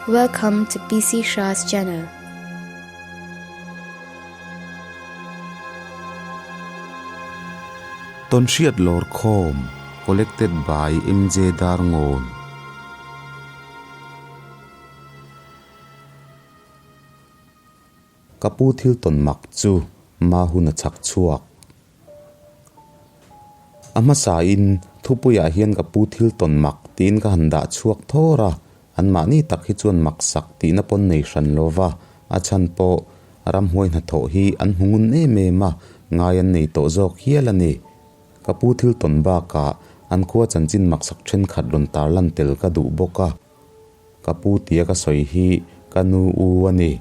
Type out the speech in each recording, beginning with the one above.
Welcome to PC Shah's channel. Tawnhriat Lawrkhawm Collected by MJ Darngawn. Ka pu thil tawn mak chu ma hun a chhak chhuak. A hmasain thupuiah hian ka pu thil tawn mak tiin ka han dah chhuak thawr a, anmahni tak hi chuan mak sak tihna pawn nei hran lo va, a chhan pawh ramhuai hnathawh hi an hmu ngun em em a, ngai an nei tawh zawk hial a ni. Ka pu thil tawn bakah an khua chanchin maksak thenkhat rawn tarlan tel ka duh bawk a. Ka pu tia ka sawi hi ka nu u a ni.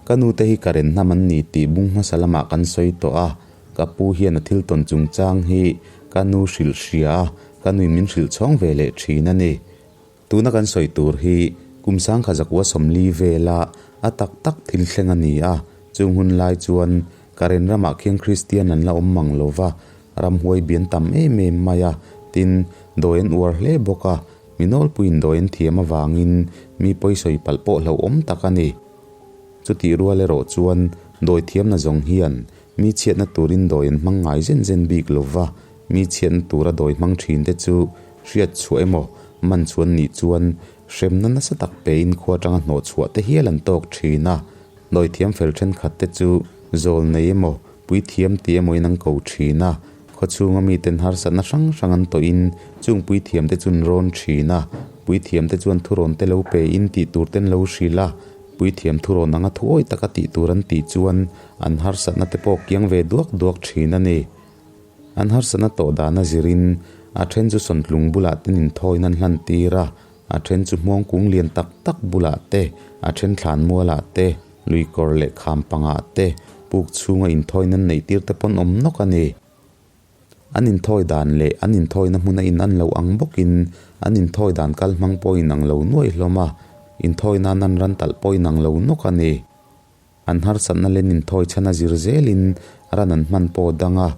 Ka nu te hi ka ren hnam an ni tih bung hmasa lamah kan sawi tawh a, ka pu hian a thil tawn chungchang hi ka nu hrilh hria a, ka nuin min hrilh chhawng ve leh thin a ni. Tuna kan sawi tur hi kum sangkha zakua sawmli vela a tak tak thil thleng a ni a, chung hun lai chuan ka ren ramah khian Kristian an la awm mang lo va, ramhuai bian tam em em mai a, tin, dawi an uar hle bawk a, Mi nawlpuiin dawi an thiam avangin mi pawisawi palh pawh hlauhawm tak a ni. Chutih rual erawh chuan dawi thiamna zawng hian mi chhiatna turin dawi an hmang ngai zen zen bik lo va, mi chhiatna tura dawi hmang thinte chu hriat chhuah emaw man chhuan nih chuan hremna nasa tak pein khua atanga hnawh chhuah te hial an tawk thin a. Dawi thiam fel thenkhat te chu zawl nei emaw puithiam ti emawin an ko thin a, Khawchhunga miten harsatna hrang hrang an tawhin chung puithiamte chu an rawn thin a, puithiamte chuan thurawn te lo pein tih tur ten lo hrilh a, puithiam thurawn anga thuawi taka tih tur an tih chuan an harsatna te pawh kiang ve duak duak thin a ni. An harsatna tawh dana zirin a then chu sawntlung bulah ten inthawi nan hlan tir a, a then chu hmuang kung lian tak tak bulah te, a then thlan mualah te, luikawr leh kham pangah te, puk chhunga inthawi nan neih tir te pawn awm nawk a ni. An inthawi dan leh an inthawina hmuna in an lo ang bawkin an inthawi dan kal hmang pawh in ang lo nuai hlawm a, inthawi nan an ran talh pawh in ang lo nawk a ni. An harsatna len inthawi chhan a zir zelin ran an hman pawh dang a,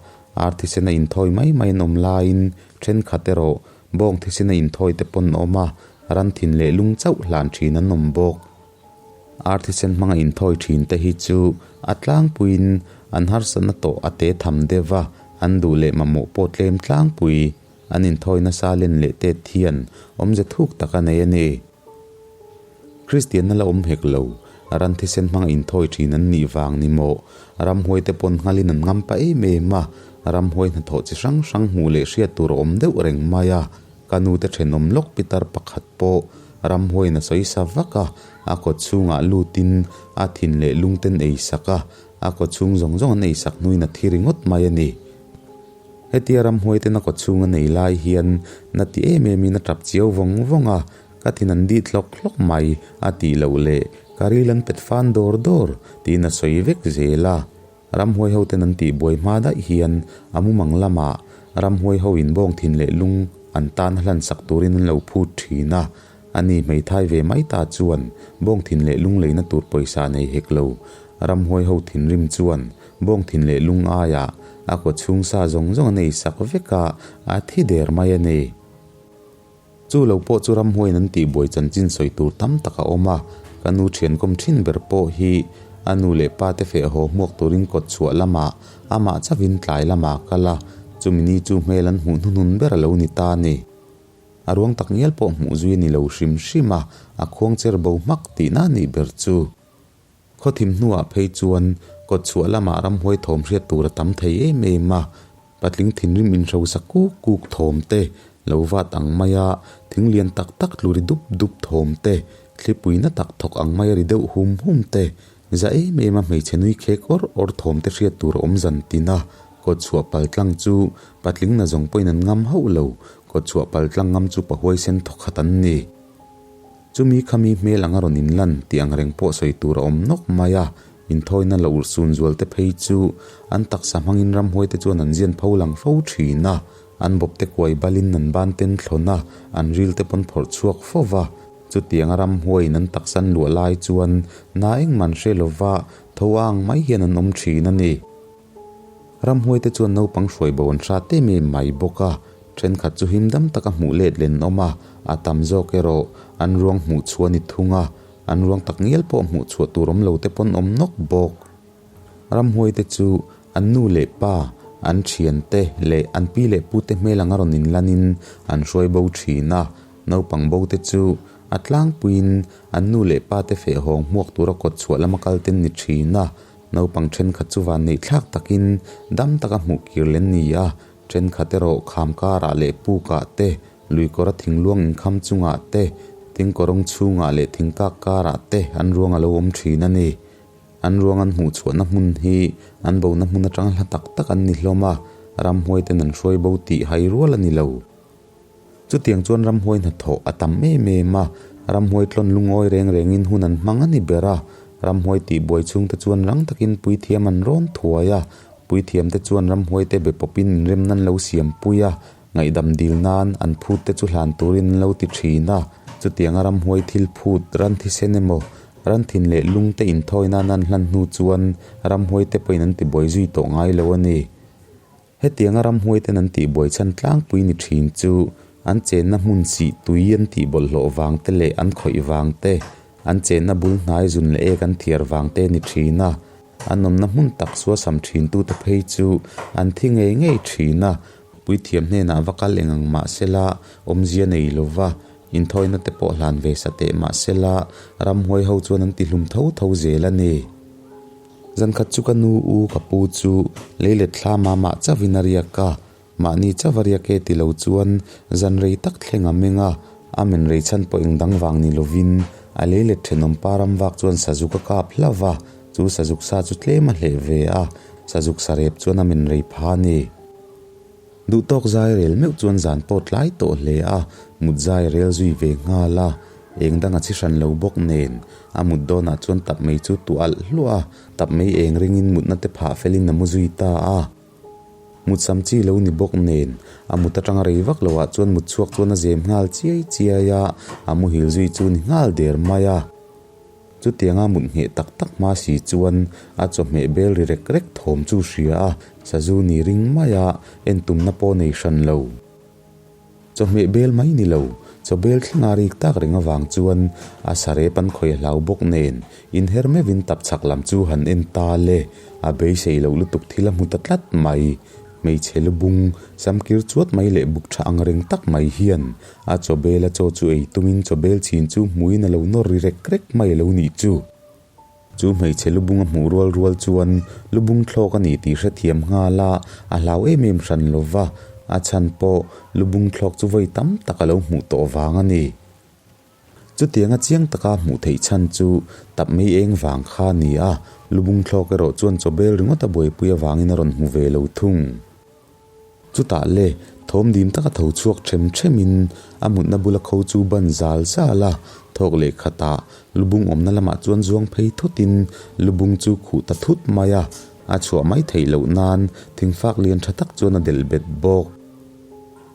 ar thisena inthawi mai mai an awm laiin thenkhat erawh bawng thisena inthawi te pawn awm a, ran thin leh lung chauh hlan thin an awm bawk. Ar thisen hmanga inthawi thin te hi chu a tlangpuiin an harsatna tawh a te tham deuh a, an duh leh mamawh pawh tlem tlangpui an inthawi nasa len leh tet hian awmze thuk tak a nei a ni. Kristianna la awm hek lo, ran thisen hmanga inthawi thin an nih vang ni maw? Ramhuai te pawn nghalin an ngam pah em em a, ramhuai hnathawh chi hrang hrang hmuh leh hriat tur a awm deuh reng mai a, Ka nu te thenawm lawk pitar pakhat pawh ramhuaiin a sawi sa vak a, a kawt chhungah lutin a thin leh lungten ei sak a, a kawt chhung zawng zawng an ei sak hnuin a thi ringawt mai a ni. Hetia ramhuai ten a kawt chhung an ei lai hian na ti em emin a tap chiau vawng vawng a, ka thin an dit hlawk hlawk mai a tih loh leh ka ril an pet fan dawr dawr tiin a sawi vek zel a. Ramhuai ho ten an tih buai hma daih hian a mumang lamah ramhuai ho in bawng thin leh lung an tan hlan sak turin an lo phut thin a, ani hmeithai ve mai ta chuan bawng thin leh lung leina tur pawisa nei hek lo. Ramhuai ho thinrim chuan bawng thin leh lung aiah a kaw chhung sa zawng zawng an ei sak vek a, a thi der mai a ni. Chu lo pawh chu ramhuaiin an tihbuai chanchin sawi tur tam tak a awm a, ka nu thiankawm thin ber pawh hi a nu leh pa te feh haw hmuak turin kawt chhuah lamah amah chauhin tlai lamah a kal a, chumi ni chu hmel an hmuh hnuhnun ber a lo ni ta a ni. A ruang tak ngial pawh hmuh zui a ni lo hrim hrim a, a khuang cher bo hmak tihna a nih ber chu. Khawthim hnuah phei chuan kawt chhuah lamah ramhuai thawm hriat tur a tam thei em em a, patling thinrim inhrosa kuk kuk thawm te, lo vat ang maia thing lian tak tak tlu ri dup dup thawm te, thlipui na tak thawk ang maia ri deuh hum hum te, za em em a hmeichhe nui khek awr awr thawm te hriat tur a awm zan tin a, kawt chhuah pal tlang chu patling na zawng pawhin an ngam hauh lo, kawt chhuah pal tlang ngam chu pahuaisen thawkhat an ni. Chumi khami hmel anga rawn inlan tih ang reng pawh sawi tur a awm nawk mai a, inthawina la urh sun zual te phei chu an taksa hmangin ramhuai te chuan an zian pho lang fo thin a, an bawp te kuai balin an ban ten thlawn a, an ril te pawn phawrh chhuak fo va. Chutianga ramhuaiin an taksa an luah lai chuan na engmah an hre lova, tho ang mai hian an awm thin a ni. Ramhuai te chuan naupang hruai bo an hrat em em mai bawk a, thenkhat chu him dam taka hmuh let len awm a, a tam zawk erawh An ruang hmuh chhuah a ni thung a, an ruang tak ngial pawh hmuh chhuah tur awm lo te pawn awm nawk bawk. Ramhuai te chu an nu leh pa, an thian te leh an pi leh pu te hmel anga rawn inlanin an hruai bo thin a, naupang bo te chu a tlangpuiin an nu leh pa te feh hawng hmuak tura kawt chhuah lama kal ten ni thin a, naupang thenkhat chu vanneih thlak takin dam taka hmuh kir len ni a, thenkhat erawh kham karah leh pukah te, luikawra thingluang inkham chungah te, thingkawrawng chhungah leh thingkak karah te an ruang a lo awm thin a ni. An ruang an hmuh chhuahna hmun hi an bona hmun atanga hla tak tak an ni hlawm a, ramhuai ten an hruai bo tih hai rual a ni lo. Chutiang chuan ramhuai hnathawh a tam em em a, ramhuai tlawn lungawi reng rengin hun an hmang a ni ber a, ramhuai tihbuai chhungte chuan rang takin puithiam an rawn thuai a, puithiamte chuan ramhuaite be pawpin inremna an lo siampui a, Ngaihdam dil nan an phut te chu hlan turin an lo ti thin a, chutianga ramhuai thil phut ran thisen emaw, ran thin leh lung te inthawi nan an hlan hnu chuan ramhuai te pawhin an tibuai zui tawh ngai lo a ni. Hetianga ramhuai ten an tihbuai chhan tlangpui ni thin chu an chenna hmun sih tui an tih bawlhhlawh vang te leh an khawih vang te, an chenna bul hnai zun leh ek an thiar vang te ni thin a, an awmna hmun tak suasam thintute phei chu an thi ngei ngei thin a, Puithiam hnenah va kal eng ang mah sela, awmzia nei lo va, inthawina te pawh hlan ve sa teh mah sela, ramhuai ho chuan an tihlum tho tho zel a ni. Zankhat chu ka nu u ka pu chu leilet thla mah mah chauhin a riak a, mahni chauh a riak e ti lo chuan zan rei tak thleng a meng a, a men rei chhan pawh eng dang vang ni lovin a leilet thenawm pa ram vak chuan sazuk a kap hlauh va, chu sazuk sa chu tlem a hleh ve a, sazuk sarep chuan a men rei pha a ni. Duh tawk zai rel meuh chuan zan pawh tlai tawh hle a, mut zai rel zui ve nghal a, eng dang a chhi hran lo bawk nen, a mut dawnah chuan tap mai chu tuah alh hluah a, tap mai eng ringin mutna te phah felin a mu zui ta a. Mut sam chi lo ni bawk nen, a mut atanga rei vak loah chuan mut chhuak chuan a zem nghal chiai chiai a, a muhil zui chu ni nghal der mai a. Chutianga mut ngheh tak tak hma si chuan a chawhmeh bel ri rek rek thawm chu hria a, sazu ni ring mai a, en tumna pawh nei hran lo. Chawhmeh bel mai ni lo, chaw bel thlenga rik tak reng avang chuan a sarep an khawi a hlau bawk nen, inher meuhin tap chhak lam chu han en ta le, a beisei loh lutuk thil a hmu ta tlat mai. Hmeichhe lubung, samkir chuat mai leh buk tha ang reng tak mai hian A chaw bel a chaw chu ei tumin chaw bel chhin chu hmuin a lo nawr ri rek rek mai a lo nih chu. Chu hmeichhe lubung a hmuh rual rual chuan lubung thlawk a ni tih hrethiam nghal a, a hlau em em hran lo va, a chhan pawh lubung thlawk chu vawi tam tak a lo hmuh tawh vang a ni. Chutianga chiang taka hmuh theih chhan chu tap mei eng vang kha a ni a, lubung thlawk erawh chuan chaw bel ringawt a buaipui avangin a rawn hmu ve lo thung. Chutah le, thawm dim taka tho chhuak them themin a mutna bula kho chu ban zal zal a, thawk leh khatah lubung awmna lamah chuan zuang phei thutin lubung chu khuh ta thut mai a, a chhuah mai theih loh nan thingfak lian tha tak chuan a delh bet bawk.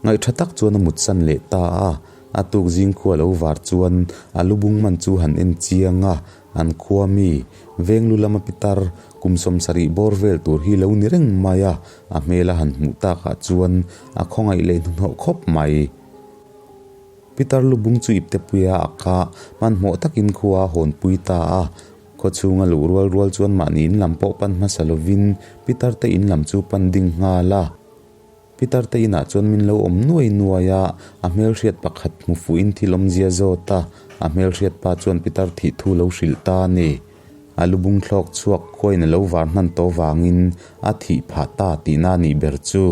Ngaih tha tak chuan a mutsan leh ta a, a tuk zing khua lo var chuan a lubung man chu han en chiang a, An khua mi, veng lu lama pitar, kum 70 bawr vel tur hi lo ni reng mai a, a hmel a han hmuh takah chuan a khawngaih leh hnuhnawh khawp mai. Pitar lubung chu iptepuia a ka hmanhmawh takin khua a hawnpui ta a, khaw chhunga luh rual rual chuan mahni in lam pawh pan hmasa lovin pitar te in lam chu pan ding nghal a. Pitar te inah chuan min lo awm nuai nuai a, a hmelhriat pakhat hmu fuhin thil awmzia zawt a, a hmelhriat pa chuan Pitar thih thu lo hrilh ta a ni. A lubung thlawk chhuak khuain a lo var hman tawh vangin a thih phah ta tihna a nih ber chu.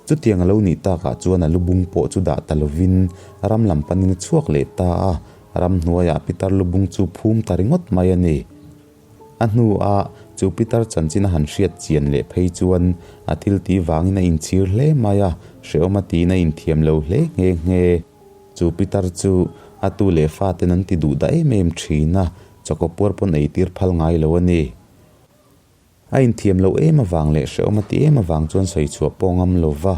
Chutiang a lo nih takah chuan a lubung pawh chu dah ta lovin ram lam panin a chhuak leh ta a, ramhnuaiah Pitar lubung chu phum ta ringawt mai a ni. A hnuah chu pitar chanchin a han hriat chian leh phei chuan a thil tih vangin a inchhir hle mai a, hrehawm a tiin a inthiam lo hle nghe nghe. Chu pitar chu a tu leh faten an ti duh dah em em thin a, chawkaw puar pawn eitir phal ngai lo a ni. A inthiam loh em avang leh hrehawm a ti em avang chuan sawi chhuah pawh ngam lo va,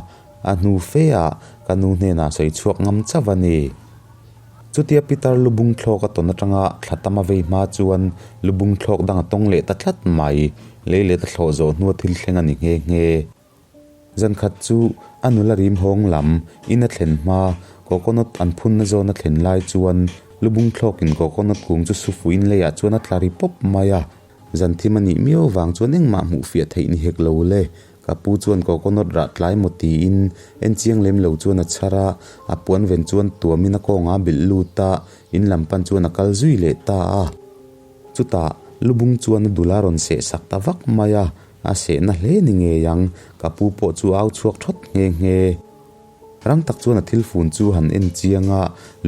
a hnu fe ah ka nu hnenah sawi chhuak ngam chauh a ni. Chutia Pitar lubung thlawk a tawn atanga thla tam a vei hma chuan lubung thlawk dang a tawng leh ta tlat mai. Lei let a thlawh zawh hnua thil thleng a ni nghe nghe. Zan khat chu a nula rim hawng lam in a thlen hma Coconut an phunna zawn a thlen lai chuan lubung thlawkin coconut kung chu su fuhin leiah chuan a tla ri pawp mai a. Zan thim a nih miau vang chuan engmah hmuh fiah theih ni hek lo le. Ka pu chuan coconut rah tlai maw tiin en chiang lem lo chuan a chhar a, a puan ven chuan tuamin a kawngah a bilh lut a, in lam pan chuan a kal zui leh ta a. Chutah lubung chuan a dul a rawn seh sak ta vak mai a, a sehna hle ni ngei ang, ka pu pawh chu au chhuak thawt nghe nghe. Rang tak chuan a thil fun chu han en chiang a,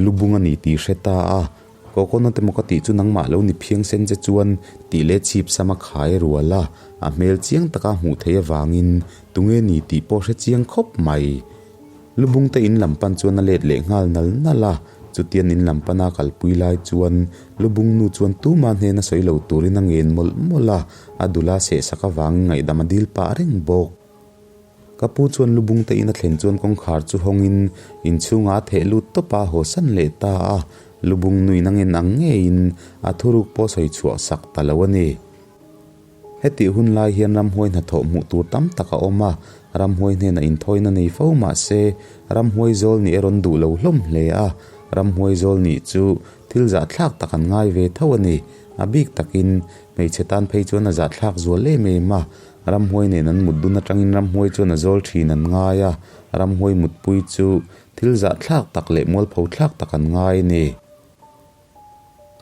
lubung a ni tih hre ta a, Coconut emaw ka tih chu nangmah lo ni phiang sen che chuan tih leh chhip sam a khai rual a, a hmel chiang taka hmuh theih avangin tunge ni tih pawh hre chiang khawp mai. Lubung te in lam pan chuan a let leh nghal nal nal a, chutian in lam pana kalpui lai chuan Lubung nu chuan tuma hnena sawi lo turin a ngen mawlh mawlh a, a dula sehsak avangin ngaihdam a dil pah reng bawk. Ka pu chuan lubung te in a thlen chuan kawngkhar chu hawngin inchhungah a theh lut tawp a, haw san leh ta a. Lubung nuin a ngen ang ngeiin a thuruk pawh sawi chhuah sak ta lo a ni. Hetih hun lai hian ramhuai hnathawh hmuh tur tam tak a awm a, ramhuai hnenah inthawina nei fo mah se ramhuai zawl nih a rawn duh lo hlawm hle a, ramhuai zawl nih chu thil zahthlak tak an ngai ve tho a ni. A bik takin hmeichhe tan phei chuan a zahthlak zual em em a, Ramhuai nen an mut dun atangin ramhuai chuan a zawl thin an ngai a, ramhuai mutpui chu thil zahthlak tak leh mualpho thlak tak an ngai a ni.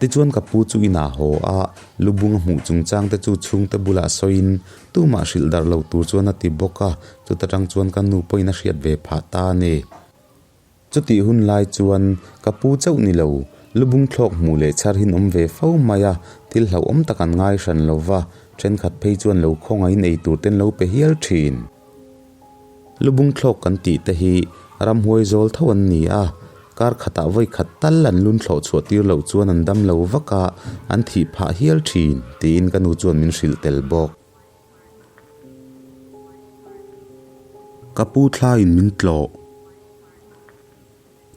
Tichuan ka pu chu inah haw a, lubung a hmuh chungchang te chu chhungte bulah sawiin tumah hrilh darh lo tur chuan a ti bawk a, chuta tang chuan ka nu pawhin a hriat ve phah ta a ni. Chutih hun lai chuan ka pu chauh ni lo, lubung thlawk hmuh leh chhar hin awm ve fo mai a, thil hlauhawm tak an ngai hran lo va, thenkhat phei chuan lo khawngaihin ei tur ten lo pe hial thin. Lubung thlawk kan tih te hi ramhuai zawl tho an ni a, kar khatah vawi khat tal an lun thlawh chhuah tir loh chuan an dam lo vak a, an thih phah hial thin, tiin ka nu chuan min hrilh tel bawk. Ka pu thlaiin min tlawh.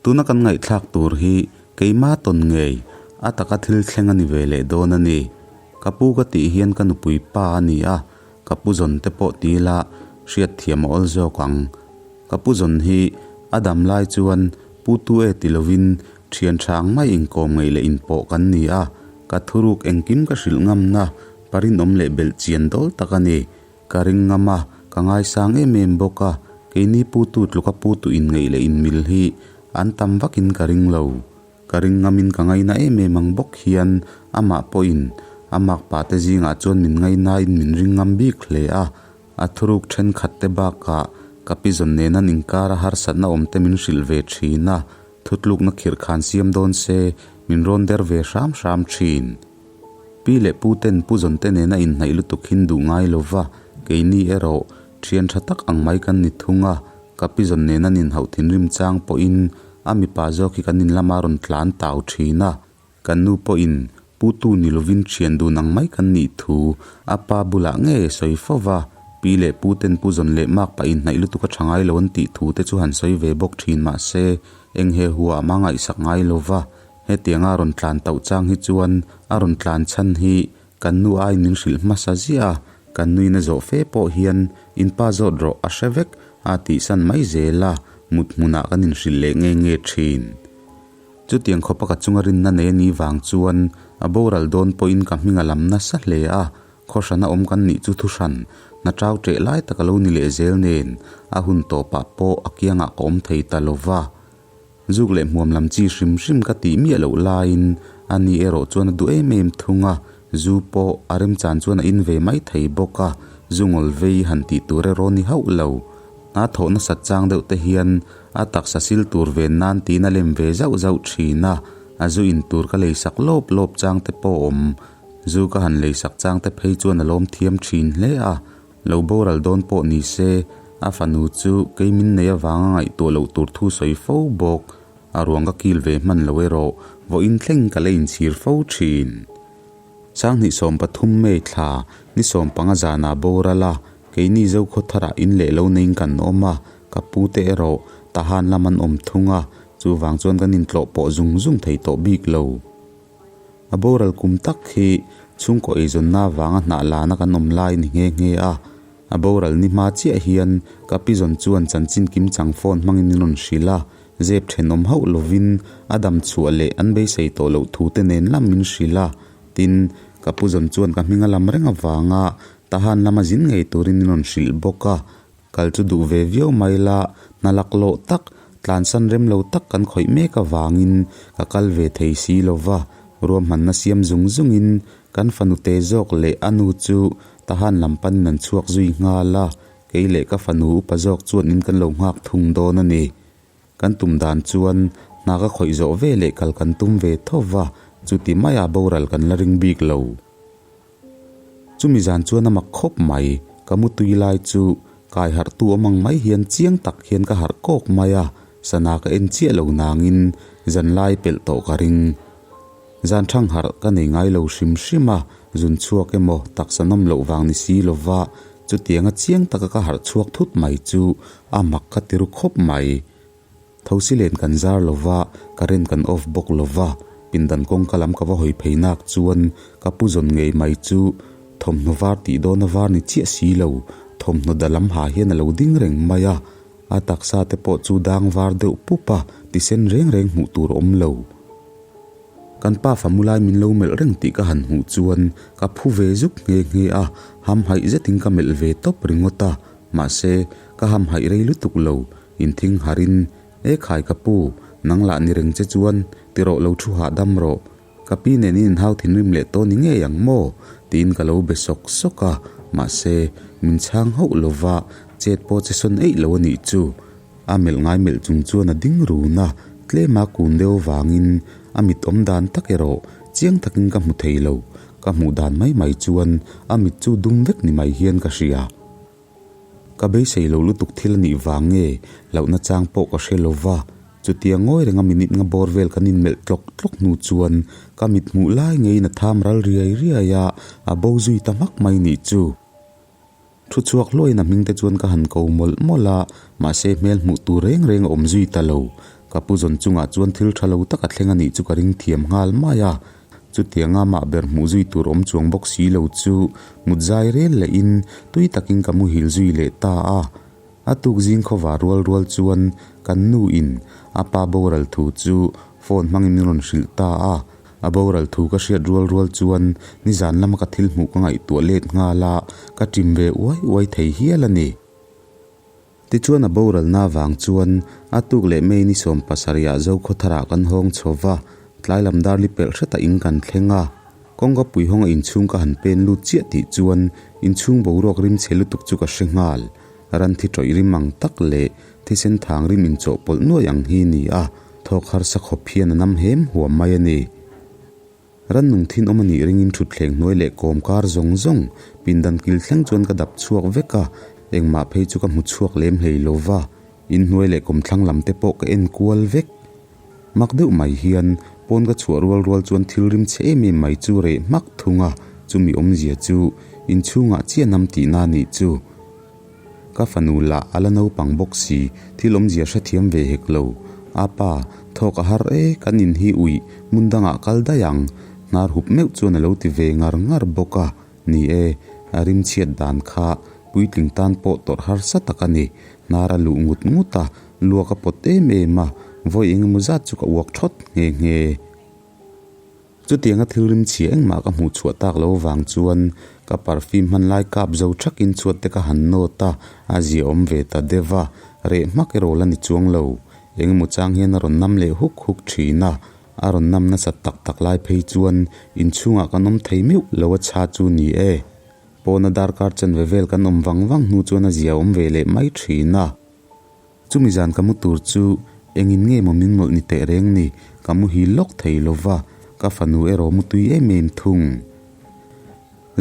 Tuna kan ngaihthlak tur hi keima tawn ngei a taka thil thleng a ni ve leh dawn a ni. Ka pu ka tih hian ka nupui pa a ni a, ka pu zawn te pawh ti ila hriatthiam a awl zawk ang. Ka pu zawn hi a dam lai chuan pu tu e ti lovin thian tha ang mai inkawm ngei leh inpawh kan ni a, ka thuruk engkim ka hrilh ngamna Pa rinawm leh belh chian dawl tak a ni. Ka ring ngam a, ka ngaisang em em bawk a, keini putu tluka putu inngeih leh inmil hi an tam vakin ka ring lo. Ka ring ngamin ka ngaina em em ang bawk hian amah pawhin a makpa te zingah chuan min ngainain min ring ngam bik hle a, a thuruk thenkhat te bakah ka pi zawn nen an inkara harsatna awm te min hrilh ve thin a, thutlukna khirh khan siam dawn se min rawn der ve hram hram thin. Pi leh pu ten pu zawn te nena inhnaih lutuk hin duh ngai lo va, keini erawh thian tha tak ang mai kan ni thung a, ka pi zawn nena ninhauh thinrim chang pawhin a mipa zawk hi kan inlama rawn tlan tau thin a, kan nu pawhin pu tu ni lovin thian dun ang mai kan nih thu a pa bulah ngei a sawi fo va, pi leh pu ten pu zawn leh mak pah inhnaih lutuk a tha ngai lo an tih thu te chu han sawi ve bawk thin mahse eng he huah mah ngaihsak ngai lo va. Hetianga a rawn tlan tauh chang hi chuan a rawn tlan chhan hi kan nu aiin min hrilh hmasa ziah a, kan nuin a zawh fe pawh hian in pa zawt rawh a hre vek a tihsan mai zel a, mut hmunah kan inhrilh leh nge nge thin. Chutiang khawpa ka chunga rinna nei a nih vang chuan a boral dawn pawhin ka hming a lam nasa hle a, khawhrana awm kan nih chu thuhran hna tau ṭeh lai tak a lo ni leh zel nen a hun tawpah pawh a kiangah ka awm thei ta lova. Zuk leh hmuam lam chi hrim hrim ka tih miah loh laiin a ni erawh chuan a duh em em thung a, zu pawh a remchan chuan a in ve mai thei bawk a, zu ngawl vei han tih tur erawh ni hauh lo. A thawh nasat chang deuh te hian a taksa sil tur ven nan tiin a lem ve zauh zauh thin a, a zu in tur ka leisak lawp lawp chang te pawh awm. Zu ka han leisak chang te phei chuan a lawm thiam thin hle a, Lo boral dawn pawh ni se, a fanu chu kei min nei avanga ngaihtuah loh tur thu sawi fo bawk. A ruang ka kil ve hman lo erawh, vawiin thleng ka la inchhir fo thin. Sanghnih 13 May thla ni 15 zanah boral a, keini Zokhawtharah in leh lo neiin kan awm a, ka pu te erawh Tahan lam an awm thung a, chuvang chuan kan intlawh pawh zung zung thei tawh bik lo. A boral kum tak hi chhungkaw eizawnna avanga hnah lana kan awm lai ni nghe nghe a. A boral ni hma chiah hian ka pi zawn chuan chanchin kim chang phone hmangin min rawn hrilh a. Zep thenawm hauh lovin a dam chhuah leh an beisei tawh loh thu te nen lam min hrilh a. Tin, ka pu zawn chuan ka hming a lam reng avanga Tahan lama zin ngei turin min rawn hrilh bawk a. Kal chu duh ve viau mai la, hna laklawh tak, tlansan rem lo tak kan khawih mek avangin ka kal ve thei si lo va, ruahmanna siam zung zungin kan fanu te zawk leh a nu chu Tahan lam panin an chhuak zui nghal a, kei leh ka fanu upa zawk chuan in kan lo nghak thung dawn a ni. Kan tum dan chuan hna ka khawih zawh ve leh kal kan tum ve tho va, chuti maia boral kan la ring bik lo. Chumi zan chuan a mak khawp mai, ka mu tui lai chu kai harh tu awm ang mai hian chiang tak hian ka harh kawk mai a, sana ka en chiah lo nangin zan lai pelh tawh ka ring. Zan thang harh ka nei ngai lo hrim hrim a, zun chhuak emaw taksa nawm loh vang ni si lova chutianga chiang taka ka harh chhuak thut mai chu a mak ka ti ru khawp mai. Thosi len kan zar lova, current kan off bawk lova, pindan kawngka lam ka va hawi phei nak chuan ka pu zawn ngei mai chu thawmhnaw var tih dawna var ni chiah si lo, thawmhnaw da lam ha hian a lo ding reng mai a, a taksa te pawh chu dang var deuh pup a, tisen reng reng hmuh tur a awm lo. Kan pa fa mu lai min lo melh reng tih ka han hmuh chuan ka phu ve zuk nghe nghe a, hamhaih zetin ka melh ve tawp ringawt a, mahse ka hamhaih rei lutuk lo. Inthing harin, E khai ka pu, nang lah ni reng che chuan ti rawh lo thu hahdam rawh. Ka pi nen in inhau thinrim leh tawh ni ngei ang maw? tiin ka lo be sawk sawk a, mahse, min chhang hauh lova chet pawh che sawn eih lo a nih chu. A melh ngai melh chung chuan a ding run a, tlema kun deuh vangin a mit awm dan tak erawh chiang takin ka hmu thei lo. Ka hmuh dan mai mai chuan a mit chu dum vek ni mai hian ka hria. Ka beisei lo lutuk thil a nih vang nge hlauhna chang pawh ka hre lo va, chutia ngawi renga minute nga bawr vel kan inmelh tlawk tlawk hnu chuan ka mit hmuh lai ngeiin a tham ral riai riai a, a bo zui ta hmak mai nih chu. Thu chhuak hluaiin a hming te chuan ka han ko mawlh mawlh a, mahse hmel hmuh tur reng reng a awm zui ta lo. Ka pu zawn chungah chuan thil tha lo tak a thleng a nih chu ka ring thiam nghal mai a. Chutianga mah ber hmuh zui tur awm chuang bawk si lo chu mut zai rel lehin tui takin ka muhil zui leh ta a. A tuk zing khawva rual rual chuan kan nu in a pa boral thu chu phone hmangin min rawn hrilh ta a. A boral thu ka hriat rual rual chuan nizan lama ka thil hmuh ka ngaihtuah let nghal a, ka ṭim ve uai uai thei hial a ni. Tichuan a boralna avang chuan a tuk leh May ni 70 ah Zokhawtharah kan hawng chho va, tlai lam dar li pelh hretah in kan thleng a. Kawngka pui hawnga inchhung ka han pen lut chiah tih chuan inchhung boruak rim chhe lutuk chu ka hre nghal. Ran thi tawih rim ang tak leh thisen thang rim inchawhpawlh nuai ang hi ni a, thawk harsa khawp hian a nam hem huam mai a ni. Rannung thin awm a nih ringin thutthleng hnuai leh kawm kar zawng zawng pindan kil thleng chuan ka dap chhuak vek a, engmah phei chu ka hmu chhuak lem hlei lo va, in hnuai leh kawmthlang lam te pawh ka en kual vek. Mak deuh mai hian pawn ka chhuah rual rual chuan thil rim chhe em em mai chu reh hmak thung a, chumi awmzia chu inchhungah chiah nam tihna a nih chu. Ka fanu lah a la naupang bawk si, thil awmzia hrethiam ve hek lo. A pa, thawk a har e, kan in hi uih, hmun dangah kal daih ang. Hnar hup meuh chuan a lo ti ve ngar ngar bawk a. Ni e, a rimchhiat dan kha puitling tan pawh tawrh harsa tak a ni. Hnar a luh ngut ngut a, luak a pawt em em a, vawi engemaw zat chu ka uak thawt nghe nghe. Chutianga thil rimchhia engmah ka hmuh chhuah tak lo vang chuan ka perfume hman lai kap zo thakin chhuat te ka han nawt a, a ziaawm ve ta deuh a, reh hmak erawh la ni chuang lo. Engemaw chang hian a rawn nam leh huk huk thin a, a rawn nam nasat tak tak lai phei chuan inchhungah kan awm thei meuh lo a chha chu ni e. Pawna darkar chanve vel kan awm vang vang hnu chuan a ziaawm ve leh mai thin a. Chumi zan ka mu tur chu engin nge maw min mawlh ni teh reng ni, ka muhil lawk thei lo va, ka fanu erawh mu tui em em thung.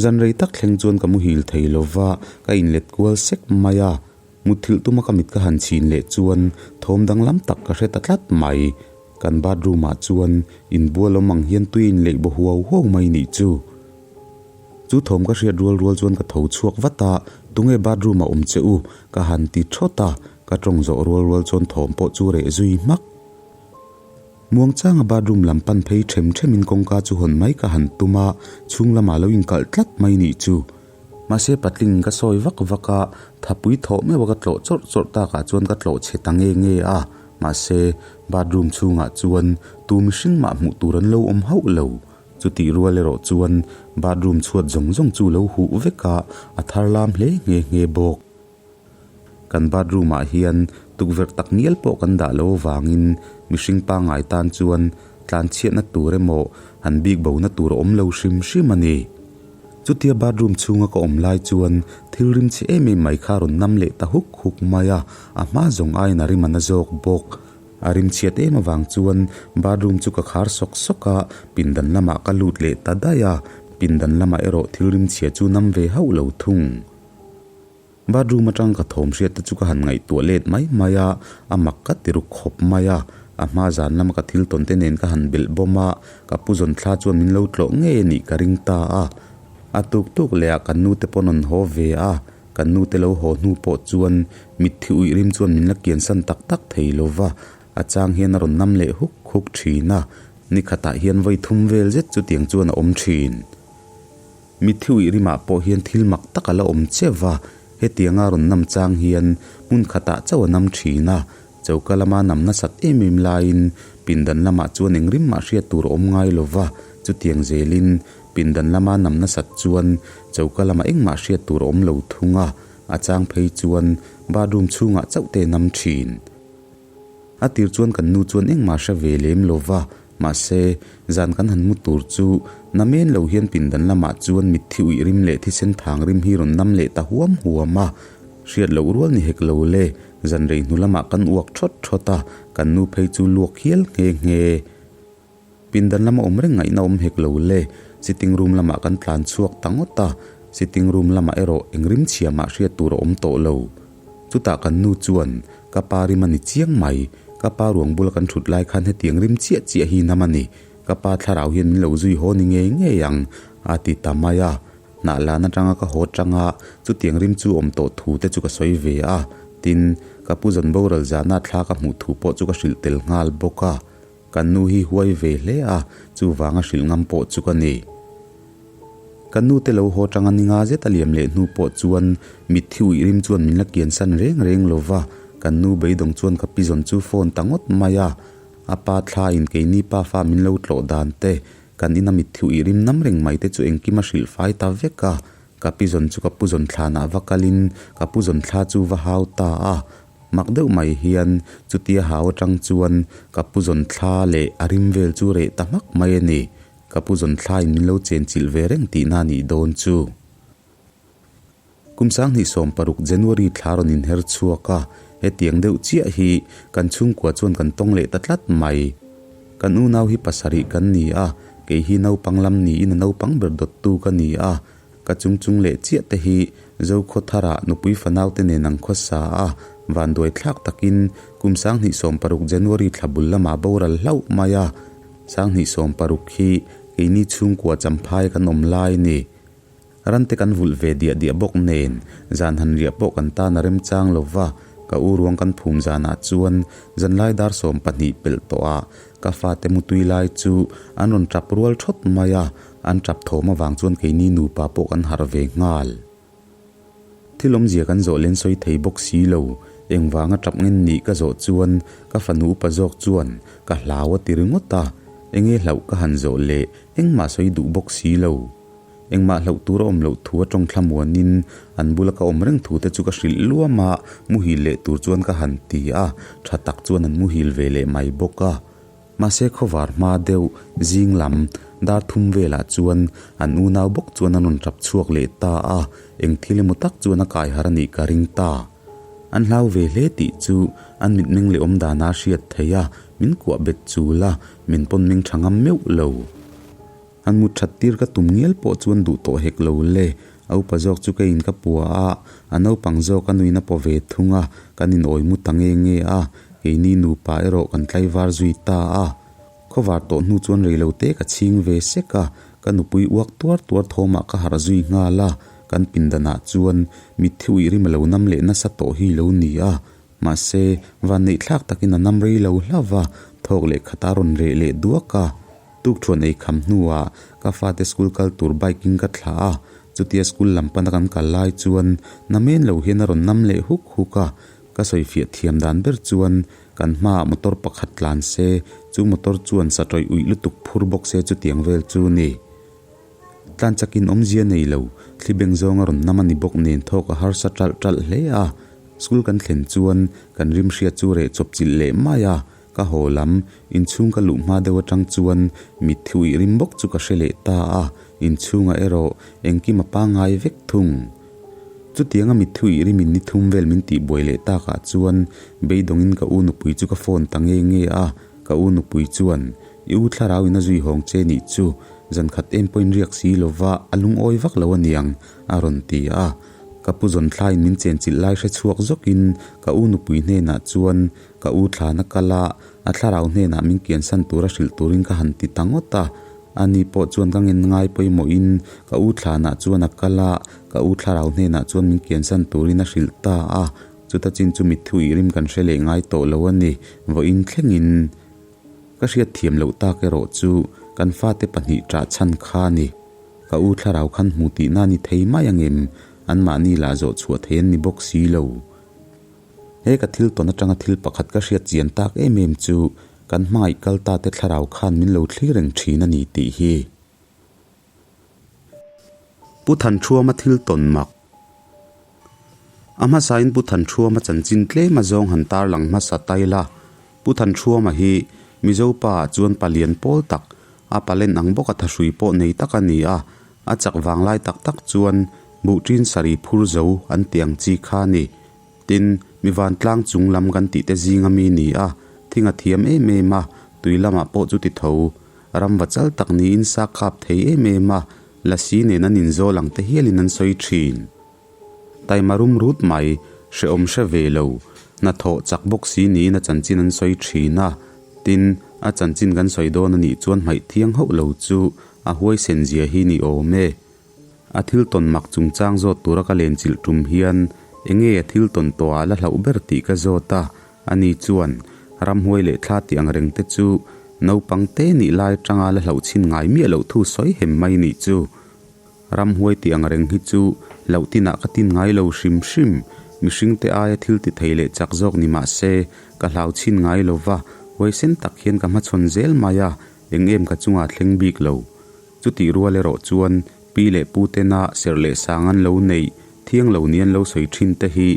Zan rei tak thleng chuan ka muhil thei lo va, ka inlet kual sek mai a, mutthilh tuma ka mit ka han chhin leh chuan thawm danglam tak ka hre ta tlat mai. Kan bathroom ah chuan inbual awm ang hian tui inleih baw huau huau mai nih chu. Chu thawm ka hriat rual rual chuan ka tho chhuak vat a, Tunge bathroom a awm che u? ka han ti thawt a, ka tawng zawh rual rual chuan thawm pawh chu reh zui hmak. Muangchanga bathroom lam pan phei them themin kawngka chu hawn mai ka han tum a, chhung lamah lo inkalh tlat mai nih chu. Mahse patling ka sawi vak vak a, thapui thawh meuh a ka tlawh chawrh chawrh takah chuan ka tlawh chhe ta nge nge a. Mahse, bathroom chhungah chuan tu mihring mah hmuh tur an lo awm hauh lo. Chutih rual erawh chuan bathroom chhuat zawng zawng chu lo huh vek a, a thar lam hle nghe nghe bawk. Kan bathroom ah hian tukverh tak ngial pawh kan dah lo avangin mihring pangngai tan chuan tlanchhiatna tur emaw han bik bona tur a awm lo hrim hrim a ni. Chutia bathroom chhunga ka awm lai chuan thil rim chhe em em mai kha a rawn nam leh ta huk huk mai a, a hma zawng aiin a rim a na zawk bawk. A rim chhiat em avang chuan bathroom chu ka khar sawk sawk a, pindan lamah ka lut leh ta daih a, pindan lamah erawh thil rim chhia chu nam ve hauh lo thung. Bathroom atang ka thawm hriat te chu ka han ngaihtuah let mai mai a, a mak ka ti ruk khawp mai a. A hma zan lama ka thil tawn te nen ka han belh bawm a, ka pu zawn thla chuan min lo tlawh ngei a nih ka ring ta a. A tuk tuk leh ah kan nu te pawn rawn haw ve a, kan nu te lo haw hnu pawh chuan mitthi uih rim chuan min la kian san tak tak thei lo va, a chang hian a rawn nam leh huk huk thin a, ni khatah hian vawi thum vel zet chutiang chuan a awm thin. Mitthi uih rimah pawh hian thil mak tak a la awm cheu va, hetianga rawn nam chang hian hmun khatah chauh a nam thin a, choka lama nam nasat em em laiin pindan lamah chuan eng rim mah hriat tur a awm ngai lo va, chutiang zelin pindan lama nam nasat chuan choka lamah engmah hriat tur a awm lo thung a, a chang phei chuan bathroom chhungah chauh te nam thin. A tir chuan kan nu chuan engmah hre ve lem lo va, mahse, zan kan han mu tur chu na men lo hian pindan lamah chuan mitthi uih rim leh thisen thang rim hi rawn nam leh ta huam huam a. Hriat loh rual ni hek lo le, zan rei hnu lamah kan uak thawt thawt a, kan nu phei chu luak hial nghe nghe. Pindan lama awm reng ngaihna awm hek lo le, sitting room lamah kan tlan chhuak ta ngawt a, sitting room lamah erawh eng rim chhia mah hriat tur a awm tawh lo. Chutah kan nu chuan, Ka pa rim a ni chiang mai, ka pa ruang bula kan thut lai khan hetiang rim chiah chiah hi nam a ni, ka pa thlarau hian min lo zui haw ni ngei ngei ang, a ti ta mai a. Hnah lan atanga ka haw tanga chutiang rim chu awm tawh thu te chu ka sawi ve a, tin, ka pu zawn boral zahna thla ka hmuh thu pawh chu ka hrilh tel nghal bawk a. Kan nu hi huai ve hle a, chuvanga hrilh ngam pawh chu ka ni. Kan nu te lo haw tanga ni nga zet a liam leh hnu pawh chuan mitthi uih rim chuan min la kian san reng reng lo va, kan nu beidawng chuan ka pi zawn chu phone ta ngawt mai a. A pa thla in keini pa fa min lo tlawh dan te, kan ina mitthi uih rim nam reng mai te chu engkim a hrilh fai ta vek a. Ka pi zawn chu ka pu zawn thlanah va kalin ka pu zawn thla chu va hau ta a. Mak deuh mai hian chutia hau atang chuan ka pu zawn thla leh a rim vel chu reh ta hmak mai a ni. Ka pu zawn thla in min lo chen chilh ve reng tihna a nih dawn chu. Kum 2016 January thla rawn inher chhuak a, hetiang deuh chiah hi kan chhungkua chuan kan tawng leh ta tlat mai. Kan unau hi pasarih kan ni a, kei hi naupang lam niin a naupang ber dawttu ka ni a. Ka chung chung leh chiah te hi Zokhawthara nupui fanau te nen an khawsa a, vanduai thlak takin kum 2016 January thla bul lamah boral hlauh mai a, 2016 hi keini chhungkua champhai kan awm lai a ni. Rante kan vulh ve diah diah bawk nen zan han riah pawh kan tan a remchang lo va, ka u ruang kan phum zanah chuan zanlai dar 12 pelh tawh ah ka fate mutui lai chu an rawn tap rual thawt mai a, An tap thawm avang chuan keini nupa pawh kan harh ve nghal. Thil awmzia kan zawh len sawi thei bawk si lo, engvanga tap ngen nih ka zawh chuan ka fanu upa zawk chuan ka hlau a ti ringawt a, enge hlauh ka han zawh leh engmah sawi duh bawk si lo. Engmah hlauh tur a awm loh thu a tawng thlamuanin an bula ka awm reng thu te chu ka hrilh luam a, muhil leh tur chuan ka han ti a, tha tak chuan an muhil ve leh mai bawk a. Mahse khawvar hma deuh zing lam dar thum velah chuan an unau bawk chuan an rawn tap chhuak leh ta a, eng thil emaw tak chuan a kai har a nih ka ring ta. An hlau ve hle tih chu an mitmeng leh awm dana a hriat theih a, min kuah bet chul a, min pawn meng tha ngam meuh lo. An mut that tir ka tum ngial pawh chuan duh tawh hek lo le, a upa zawk chu keiin ka pua a, a naupang zawk a nuin a paw ve thung a, kan inawi mu ta nge nge a, keini nupa erawh kan tlaivar zui ta a. Khawvar tawh hnu chuan rei lo te ka chhing ve sek a, ka nupui uak tuar tuar thawmah ka harh zui nghal a, kan pindanah chuan mitthi uih rim a lo nam leh nasa tawh hi lo ni a, mahse vanneih thlak takin a nam rei lo hlauh va, thawk leh khat a rawn reh leh duak a. Tukṭhuan ei kham hnuah ka fate school kal tur bike in ka thlah a, chutia school lam pana kan kal lai chuan na men lo hian a rawn nam leh huk huk a. Ka sawifiah thiam dan ber chuan kan hmaah motor pakhat tlan se, chu motor chuan sa tawih uih lutuk phur bawk se chutiang vel chu ni. Tlan chakin awmzia nei lo, thli beng zawng a rawn nam a ni bawk nen thawk a harsa ṭalh ṭalh hle a. School kan thlen chuan kan rim hriat chu reh chawp chilh leh mai a, ka haw lam, inchhung ka luh hma deuh aṭang chuan mitthi uih rim bawk chu ka hre leh ta a, inchhungah erawh engkim a pangngai vek thung. Chutianga mitthi uih rimin ni thum vel min tihbuai leh takah chuan beidawngin ka u nupui chu ka phone ta nge nge a, ka u nupui chuan I u thlarau in a zui hawng che nih chu zan khat em pawhin riak si lova a lungawi vak lo aniang, a rawn ti a. Ka pu zawn thlaiin min chenchilh lai hre chhuak zawkin ka u nupui hnenah chuan ka u thlana kal a, a thlarau hnenah min kiansan tura hrilh turin ka han ti ta ngawt a. Ani pawh chuan ka ngen ngai pawimawhin ka u thlanah chuan a kal a, ka u thlarau hnenah chuan min kiansan turin a hrilh ta a. Chuta chin chu mitthi uih rim kan hre leh ngai tawh lo a ni, vawiin thlengin. Ka hriat thiam loh tak erawh chu kan fate pahnih ṭah chhan kha a ni. Ka u thlarau khan hmu tihna ni thei mai angem? Anmahni lah zawh chhuah thei an ni bawk si lo. He ka thil tawn aṭanga thil pakhat ka hriat chian tak em em chu kan hmangaih kal ta te thlarau khan min lo thlir reng ṭhin a ni tih hi. Pu Thanṭhuama thil tawn mak. A hmasain Pu Thanṭhuama chanchin tlem a zawng han tarlang hmasa tai la. Pu Thanṭhuama hi Mizo pa ah chuan palian pawl tak, a palen ang bawka thahrui pawh nei tak a ni a, a chak vanglai tak tak chuan buhṭin sarih phur zo an ti ang chi kha a ni. Tin, mi vantlang chung lam kan tih te zinga mi ni a, thing a thiam em em a, tui lamah pawh chu ti tho. Ramva chal tak niin sa kap thei em em a, lasi nen an inzawl ang te hialin an sawi thin. Taima rum rut mai, hrehawm hre ve lo, hnathawh chak bawk si niin a chanchin an sawi thin a, tin, a chanchin kan sawi dawn a nih chuan hmaih thiang hauh lo chu a huaisen zia hi ni awm e. A thil tawn mak chungchang zawt tura ka lenchilh tum hian enge a thil tawn tawhah la hlauh ber tih ka zawt a, ani chuan ramhuai leh thla tih ang reng te chu naupang te nih lai atanga la hlauh chhin ngai miah loh thu sawi hem mai nih chu. Ramhuai tih ang reng hi chu hlauh tinah ka tin ngai lo hrim hrim, mihring te aia thil ti thei leh chak zawk ni mah se ka hlau chhin ngai lo va, huaisen tak hian ka hmachhawn zel mai a, eng em ka chungah thleng bik lo. Chutih rual erawh chuan pi leh pu tena serh leh sang an lo neih, thiang lo ni an lo sawi thin te hi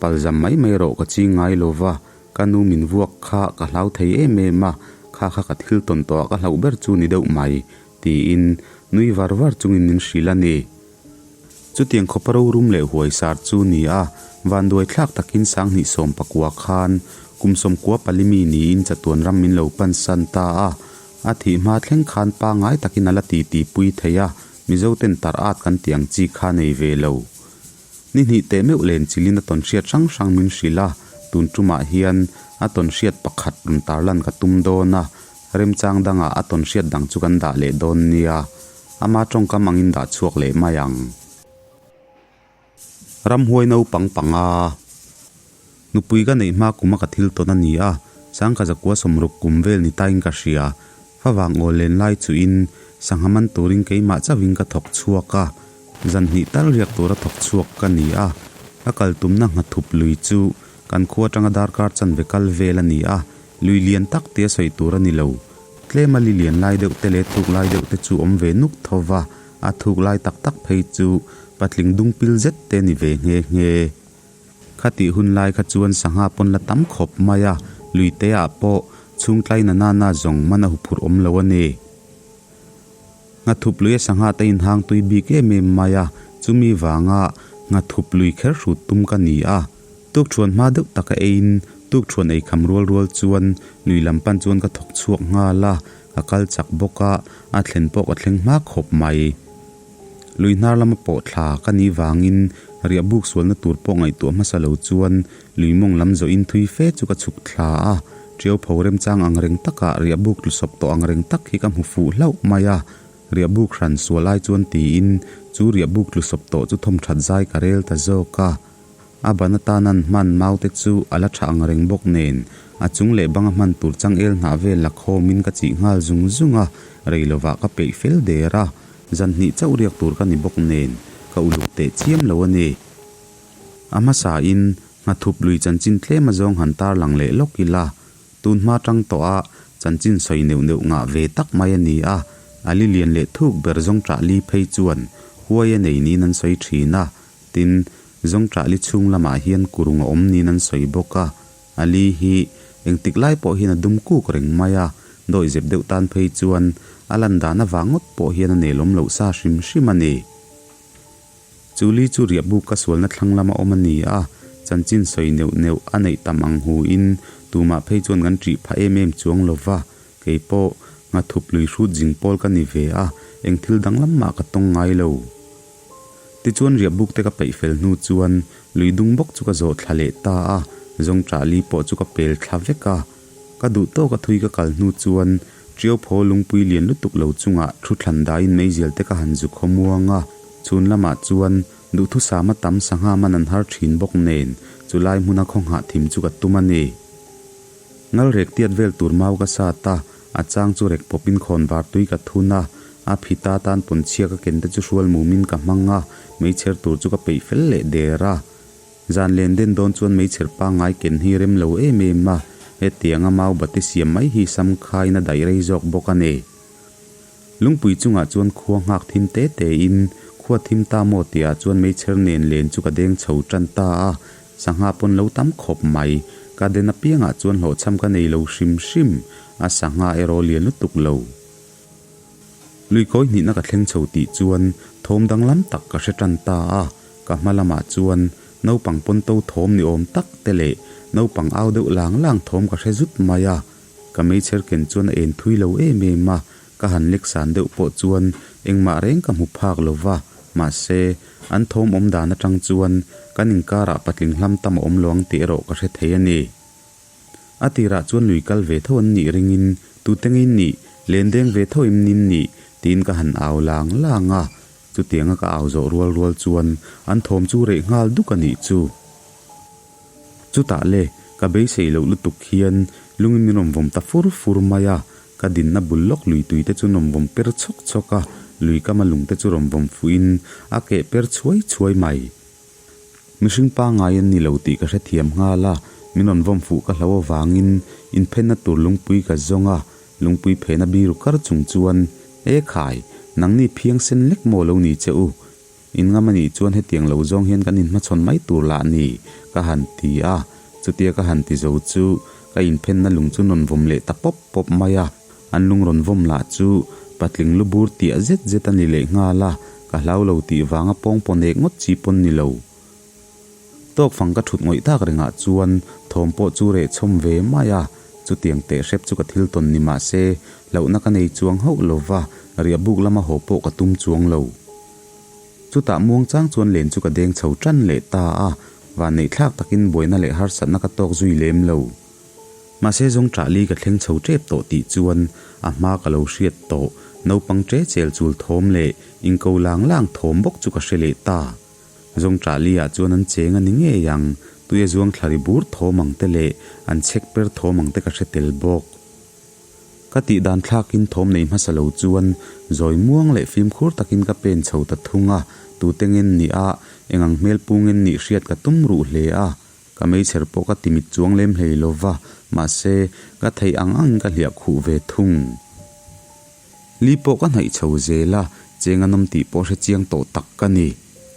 palzam mai mai erawh ka ching ngai lo va, ka nu min vuak kha ka hlau thei em em a, kha kha ka thil tawn tawhah ka hlauh ber chu ni deuh mai, tiin nui var var chungin min hrilh a ni. Chutiang khawpa rorum leh huaisar chu ni a, vanduai thlak takin Sanghnih sawmpakua khan kum sawmkua palimi niin chatuan ram min lo pansan ta a, A thih hma thleng khan pangngai takin a la ti ti pui thei a, Mizo ten tar at kan tih ang chi kha nei ve lo. Ni hnih teh meuh len chilin a tawn hriat hrang hrang min hrilh a, tun tumah hian a tawn hriat pakhat rawn tarlan ka tum dawn a, remchang dangah a tawn hriat dang chu kan dah leh dawn nia. Ama tawngkam angin dah chhuak leh mai ang. Ramhuai naupang panga. Nupui ka neih hma kuma ka thil tawn a ni a, sangkha zakua sawmruk kum vel ni tain ka hria. Favang awl len lai chuhin sangha man turin keimah chauhin ka thawk chhuak a, zan hnih tal riak tura thawk chhuak ka ni a. Ka kal tumna nghathup lui chu kan khua atanga darkar chanve kal vel a ni a, lui lian tak tia sawi tur a ni lo. Tlema li lian lai deuh te leh thuk lai deuh te chu awm ve nuk tho va. A thuk lai tak tak phei chu patling dung pil zet te ni ve nghe nghe. Khatih hun lai kha chuan sangha pawn la tam khawp mai a, lui te ah pawh chhung tlai na nana zawng man a huphurh awm lo a ni. Nghathup lui a sangha te inhang tui bik em em mai a, chumi vanga nghathup lui kher hrut tum ka ni a. Tukṭhuan hma deuh taka eiin tukṭhuan ei kham rual rual chuan lui lam pan chuan ka thawk chhuak nghal a, Ka kal chak bawk a, a thlen pawh ka thleng hma khawp mai. Lui hnar lama pawh thla ka nih vangin riah buk sualna tur pawh ngaihtuah hmasa lo chuan lui mawng lam zawhin thui fe chu ka chhuk thla a, ṭiau pho remchang ang reng takah riah buk tlu sawp tawh ang reng tak hi ka hmu fuh hlauh mai a, riah buk hran sual ai chuan tiin chu riah buk tlu sawp tawh chu thawm that zai ka rel ta zawk a. A ban atan an hman mau te chu a la tha ang reng bawk nen, a chung leh banga hman tur changel hnah vel la khawmin ka chih nghal zung zung a, rei lovah ka peih fel der a, zan hnih chauh riak tur ka ni bawk nen, ka uluk teh chiam lo a ni. A hmasain Nghathup lui chanchin tlem azawng han tarlang leh lawk ila, tun hma tang tawha chanchin sawi neuh neuh ngah ve tak mai a ni a, a li lian leh thuk ber zawng ṭah li phei chuan huai a nei niin an sawi ṭhin a, tin, zawng ṭah li chhung lamah hian kurung a awm niin an sawi bawk a, a li hi engtik lai pawh hian a dum kuk reng mai a, dawihzep deuh tan phei chuan a lan dan avang ngawt pawh hian a nelawm loh sa hrim hrim a ni. Chu li chu riahbuk ka sualna thlang lama awm a ni a, chanchin sawi neuh neuh a neih tam ang hu in tumah phei chuan kan ṭih phah em em chuang lo va, kei pawh nghathup lui hrut zing pawl ka ni ve a, eng thil danglam mah ka tawng ngai lo. Tichuan riahbuk te ka peih fel hnu chuan lui dung bawk chu ka zawh thla leh ta a, zawng ṭah li pawh chu ka pel thla vek a. Ka duh tawk a thui ka kal hnu chuan Ṭiau phaw lungpui lian lutuk lo chungah thu thlan daiin meizial te ka han zu khaw muang a, chhun lamah chuan duhthusam a tam sangha man an har ṭhin bawk nen chulai hmuna khaw nghah thim chu ka tum a ni. Ngal rek tiat vel tur mau ka sat a, a chang chu rek pawpin khawn var tui ka thun a, a phita tan pawnchhia ka ken te chu hrual mumin ka hmang a, meichher tur chu ka peih fel leh der a. Zan len den dawn chuan meichher pangngai ken hi rem lo em em a, hetianga mau bati siam mai hi sam khain a daih rei zawk bawk a ni. Lungpui chungah chuan khua nghak thim te te in, khua thim ta maw tihah chuan meichher nen len chu ka deng chho tan ta a, sangha pawn lo tam khawp mai, ka den apiangah chuan hlawhchham ka nei lo hrim hrim, a sangha erawh lian lutuk lo. Lui kawi hnihna ka thleng chho tih chuan thawm danglam tak ka hre tan ta a, ka hma lamah chuan naupang pawnto thawm ni awm tak te leh naupang au deuh lang lang thawm ka hre zut mai a, ka meichher ken chuan a en thui lo em em a, ka han lek san deuh pawh chuan engmah reng ka hmu phak lo va, mahse an thawm awm dan atang chuan kan inkarah patling hlam tam a awm lo ang tih erawh ka hre thei a ni. A tirah chuan lui kal ve tho an nih ringin tute ngei nih, len deng ve tho em nin nih tiin ka han au lang lang a, chutianga ka au zawh rual rual chuan an thawm chu reh nghal duk a nih chu. Chutah le, ka beisei loh lutuk hian lungin min rawn vawm ta fur fur mai a, ka dinna bul lawk lui tui te chu rawn vawm per chhawk chhawk a, lui kama lung te chu rawn vawm fuhin a keh per chhuai chhuai mai. Mihring pangngai an ni lo tih ka hrethiam nghal a, min rawn vawm fuh ka hlo avangin inphenna tur lungpui ka zawng a, lungpui phena biru kar chung chuan, E khai, nangni phiang sen lek maw lo ni che u? In ngam a nih chuan hetiang lo zawng hian kan inhmachhawn mai tur lah ni, ka han ti a, chutia ka han ti zo chu ka inphenna lung chu rawn vawm leh ta pawp pawp mai a. An lung rawn vawm lah chu patling lu bur tiah zet zet a ni leh nghal a, ka hlau lo tih vanga pawng paw nek ngawt chi pawn ni lo. Tawk fang ka thut ngawih tak rengah chuan thawm pawh chu reh chhawm ve mai a, chutiang teh hrep chu ka thil tawn ni mah se hlauhna ka nei chuang hauh lo va, riah buk lama haw pawh ka tum chuang lo. Chutah muang chang chuan len chu ka deng chho tan leh ta a, vanneih thlak takin buaina leh harsatna ka tawk zui lem lo. Mahse zawng ṭah li ka thleng chho ṭep tawh tih chuan a hma ka lo hriat tawh, naupang ṭe chel chul thawm leh inko lang lang thawm bawk chu ka hre leh ta. Zawng ṭah li ah chuan an cheng a ni ngei ang, tui a zuang thla ri bur thawm ang te leh an chhek per thawm ang te ka hre tel bawk. Ka tih dan thlakin thawm nei hmasa lo chuan zawi muang leh fimkhur takin ka pen chho ta thung a, tute ngen ni a, eng ang hmel pu ngen nih hriat ka tum ruh hle a. Ka meichher pawh ka timit chuang lem hlei lo va, mahse, ka theih ang angin ka hliah khuh ve thung. Li pawh ka hnaih chho zel a, cheng a nawm tih pawh hre chiang tawh tak ka ni.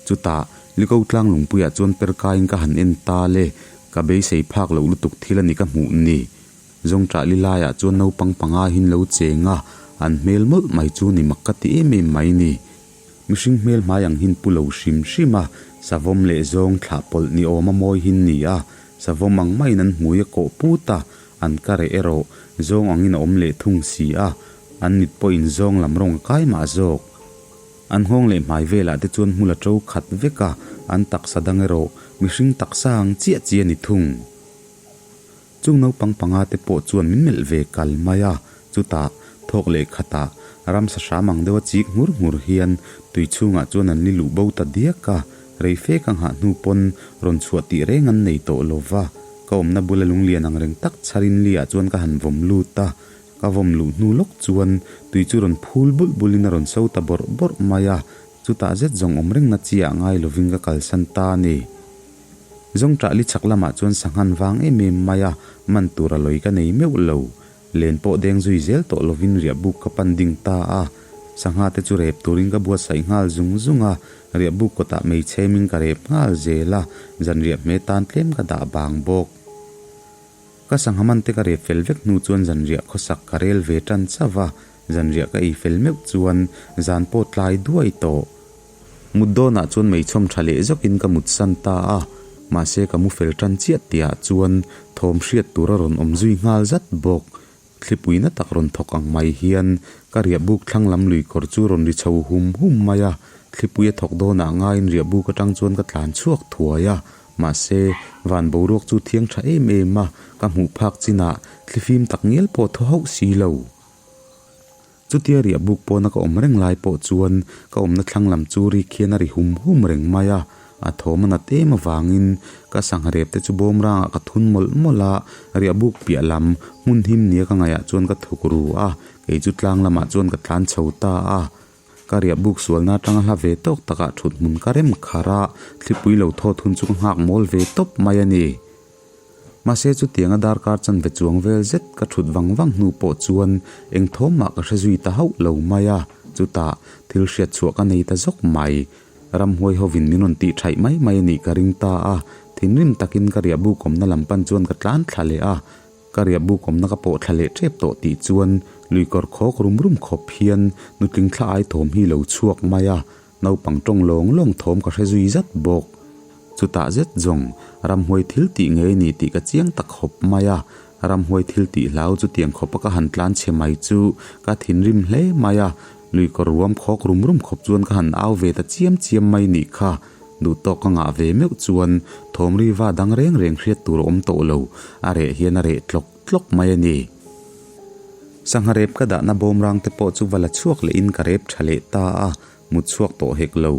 Chutah, Liko tlang lungpuiah chuan per kaiin ka han en ta le, ka beisei phak loh lutuk thil a ni ka hmuh ni. Zawngṭah li laiah chuan naupang panga hin lo cheng a, an hmel mawlh mai chu ni mak ka ti em em mai ni. Mihring hmel hmai ang hin pu lo hrim hrim a, savawm leh zawng thlah pawlh ni awm a mawi hin ni a, savawm ang maiin an hmui a kawh put a, an ka reh erawh zawng angin a awm leh thung si a, an mit pawhin zawng lam rawng a kai mah zawk. An nghawng leh hmai velah te chuan hmul a to khat vek a, an taksa dang erawh mihring taksa ang chiah chiah a ni thung. Chung naupang panga te pawh chuan min melh ve kal mai a, chutah thawk leh khatah ramsa hram ang deuha chik nghur nghur hian tui chhungah chuan an li luh bo ta diak a, rei fe ka nghah hnu pawn rawn chhuah tih reng an nei tawh lo va, ka awmna bula lunglian ang reng tak chharin li ah chuan ka han vawm lut a, ka vawm luh hnu lawk chuan tui chu rawn phul bulh bulhin a rawn so ta bawrh bawrh mai a, chutah zet zawng awm rengna chiah ngai lovin ka kalsan ta a ni. Zawngṭah li chhak lamah chuan sanghan vang em em mai a, man tur a lawi ka nei meuh lo. Len pawh deng zui zel tawh lovin riahbuk ka pan ding ta a. Sangha te chu rep turin ka buatsaih nghal zung zung a, riahbuk kawtah meichhemin ka rep nghal zel a, zanriah hme tan tlem ka dah bang bawk. Ka sangha man te ka rep fel vek hnu chuan zanriah khawsak ka rel ve tan chauh a, zanriah ka ei fel meuh chuan zan pawh tlai duai tawh. Mut dawnah chuan meichhawm tha leh zawkin ka mut san ta a, mahse ka mu fel tan chiah tihah chuan thawm hriat tur a rawn awm zui nghal zat bawk. Thlipuina tak rawn thawk ang mai hian ka riahbuk thlang lam lui kawr chu rawn ri chho hum hum mai a, thlipui a thawk dawnah ngaiin riahbuk atang chuan ka tlan chhuak thuai a, mahse van boruak chu thiang tha em em a, ka hmuh phak chinah thlifim tak ngial pawh thaw hauh si lo. Chutia riah buk pawna ka awm reng lai pawh chuan ka awmna thlang lam chu rik hian a ri hum hum reng mai a, a thawm a nat em avangin ka sangha rep te chu bawm rangah ka thun mawlh mawlh a, riah buk piah lam hmun him nia ka ngaihah chuan ka thuk ru a, kei chu tlang lamah chuan ka tlan chho ta a. Ka riah buk sualna atanga hla ve tawk takah thut hmun ka rem kharh a, thlipui lo thawt hun chu ka nghak mawl ve tawp mai a ni. Mahse chutianga darkar chanve chuang vel zet ka thut vang vang hnu pawh chuan eng thawm mah ka hre zui ta hauh lo mai a, chutah thil hriat chhuah ka nei ta zawk mai. Ramhuai hovin min rawn tih thaih mai mai a nih ka ring ta a, thinrim takin ka riah buk awmna lam pan chuan ka tlan thla leh a, ka riah buk awmna ka pawh thla leh tep tawh tih chuan luikawr khawk rum rum khawp hian nutling thla ai thawm hi lo chhuak mai a, Naupang tawng lawng lawng thawm ka hre zui zat bawk. Chutah zet zawng, ramhuai thil tih ngei ni tih ka chiang ta khawp mai a. Ramhuai thil tih hlau chutiang khawpa ka han tlan chhe mai chu ka thinrim hle mai a. Lui kawr ruam khawk rum rum khawp chuan ka han au ve ta chiam chiam mai nih kha. Duhtawk ka ngah ve meuh chuan thawm ri va dang reng reng hriat tur a awm tawh lo. A reh hian a reh tlawk tlawk mai a ni. Sangha rep ka dahna bawmrang te pawh chu va la chhuak lehin ka rep tha leh ta a, mut chhuak tawh hek lo.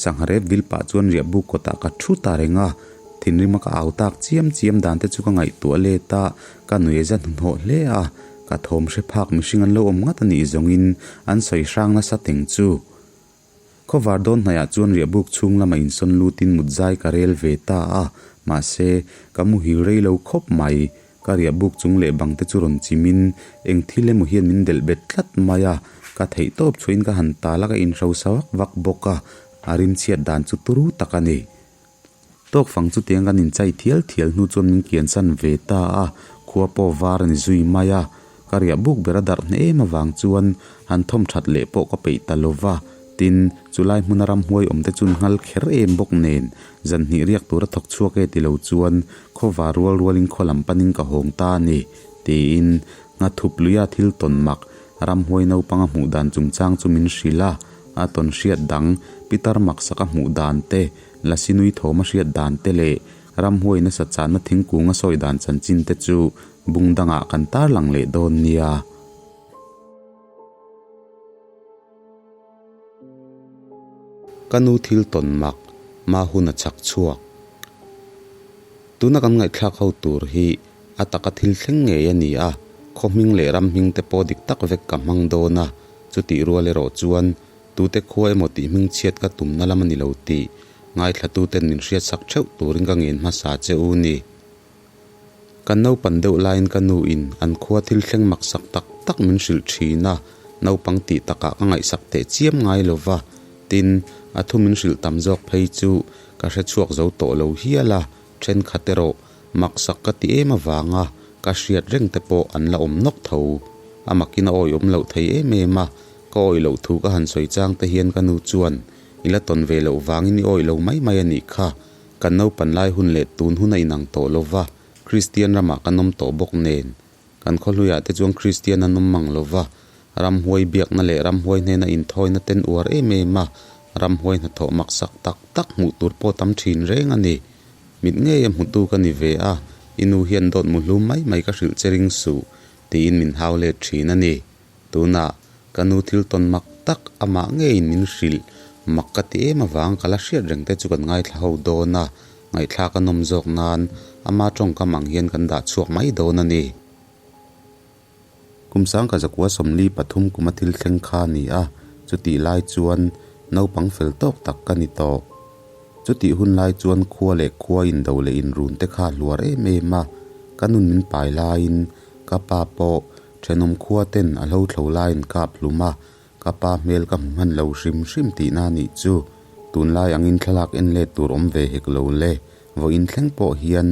Sangha rep vil pah chuan riahbuk kawtah ka thu ta reng a, thinrima ka au tak chiam chiam dan te chu ka ngaihtuah let a, ka nui za hnuhnawh hle a, ka thawm hre phak mihring an lo awm ngat a nih zawngin an sawi hrang nasa teng chu. Khawvar dawn hnaihah chuan riahbuk chhung lama insawn lutin mut zai ka rel ve ta a, mahse, ka muhil rei lo khawp mai. Ka riahbuk chung leh bang te chu rawn chimin eng thil emaw hian min delh bet tlat mai a, ka theih tawp chhuahin ka han tal a, ka inhrosa vak vak bawk a, a rimchhiat dan chu turu tak a ni. Tawk fang chutiang kan inchai thial thial hnu chuan min kiansan ve ta a, khua pawh var a ni zui mai a. Ka riah buk ber a darh hne em avang chuan han thawm that leh pawh ka peih ta lo va, tin, chulai hmuna ramhuai awm te chu nghal kher em bawk nen, zan hnih riak tura thawk chhuak e ti lo chuan khawvar rual rualin khaw lam panin ka hawng ta a ni, tiin nghathup luia thil tawn mak ramhuai naupanga hmuh dan chungchang chu min hrilh a, a tawn hriat dang Pitar maksaka hmuh dan te, Lasi nui thawm a hriat dan te leh ramhuai nasa channa thingkung a sawi dan chanchin te chu bung dangah kan tarlang leh dawn nia. Ka nu thil tawn mak, ma hun a chak chhuak. Tuna kan ngaihthlak ho tur hi a taka thil thleng ngei a ni a, khaw hming leh ram hming te pawh dik tak vek ka hmang dawn a, chutih rual erawh chuan Tute khua emaw tih hmingchhiat ka tumna lam a ni lo tih ngaithlatuten min hriatsak theuh turin ka ngen hmasa che u ni. Kan naupan deuh laiin ka nu in an khua thil thleng maksak tak tak min hrilh thin a, naupang tih takah ka ngaihsak teh chiam ngai lo va, tin, a thu min hrilh tam zawk phei chu ka hre chhuak zo tawh lo hial a, thenkhat erawh maksak ka ti em avanga ka hriat reng te pawh an la awm nawk tho. A makin a awihawm loh thei em em a, Ka awih loh thu ka han sawi chang te hian ka nu chuan, I la tawn ve loh vangin i awih lo mai mai a nih kha. Kan naupan lai hun leh tun hun a inang tawh lo va, Kristian ramah kan awm tawh bawk nen. Kan khawhluiah te chuan Kristian an awm mang lo va, ramhuai biakna leh ramhuai hnena inthawina ten uar em em a, ramhuai hnathawh maksak tak tak hmuh tur pawh tam thin reng a ni. Mit ngei a hmutu ka ni ve a, i nu hian dawt muhlum mai mai ka hrilh che ring suh, tiin min hau let thin a ni. Tunah ka nu thil tawn mak tak amah ngeiin min hrilh mak ka ti em avang ka la hriat reng te chu kan ngaithla ho dawn a, ngaihthlak a nawm zawk nan ama tawngkam ang hian kan dah chhuak mai dawn a ni. Kum sangka zakua 43 kuma thil thleng kha a ni a, chutih lai chuan naupang fel tawk tak ka ni tawh. Chutih hun lai chuan khua leh khua indo leh inrun te kha a hluar em em a, ka nun min pai laiin ka pa pawh thenawm khua ten a hlo thlo laiin kap hlum a, ka pa hmel ka hmu hman lo hrim hrim tihna a nih chu. Tunlai angin thlalak en let tur awm ve hek lo le, vawiin thleng pawh hian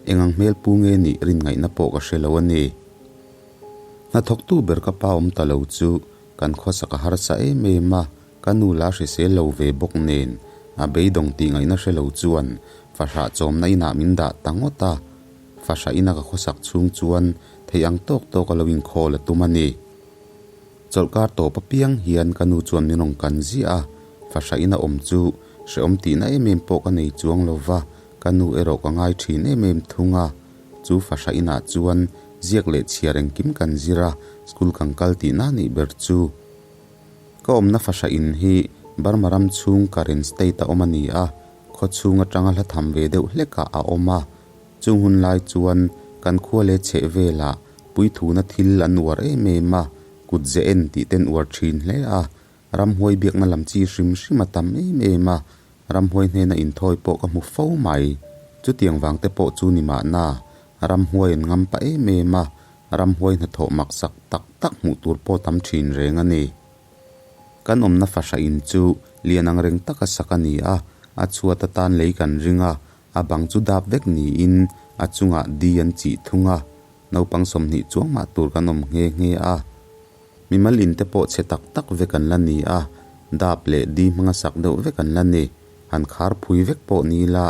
eng ang hmel pu nge nih rin ngaihna pawh ka hre lo a ni. Hnathawktu ber ka pa awm ta lo chu kan khawsak a harsa em em a, Ka nu la hrisel lo ve bawk nen a beidawng tih ngaihna hre lo chuan fahrah chawmna inah min dah ta ngawt a, fahrah ina ka khawsak chhung chuan theih ang tawk tawk a lo inkhawl a tum a ni. Chawlhkar tawp apiang hian ka nu chuan min rawn kan ziah a, fahrah ina awm chu hrehawm tihna em em pawh ka nei chuang lo va, ka nu erawh ka ngai thin em em thung a, chu fahrah inah chuan ziak leh chhiar engkim kan zir a, school kan kal tihna nih ber chu. Ka awmna fahrah in hi Burma ram chhung Karen state a awm a ni a, khaw chhung atanga hla tham ve deuh hlekah a awm a. Chung hun lai chuan kan khua leh chheh velah puithuna thil an uar em em a, kut ze en tih ten uar thin hle a, ramhuai biakna lam chi hrim hrim a tam em em a, ramhuai hnena inthawi pawh ka hmu fo mai. Chutiang vang te pawh chu ni mahna, ramhuai an ngam pah em em a, Ramhuai hnathawh maksak tak tak hmuh tur pawh tam thin reng a ni. Kan awmna fahrah in chu lian ang reng taka sak a ni a, a chhuat atan lei kan ring a, a bang chu dap vek niin a chungah di an chih thung a, naupang 20 chuang mah tur kan awm nghe nghe a. Mimal in te pawh chhe tak tak vek an la ni a, dap leh di hmanga sak deuh vek an la ni. Han khar phui vek pawh ni la,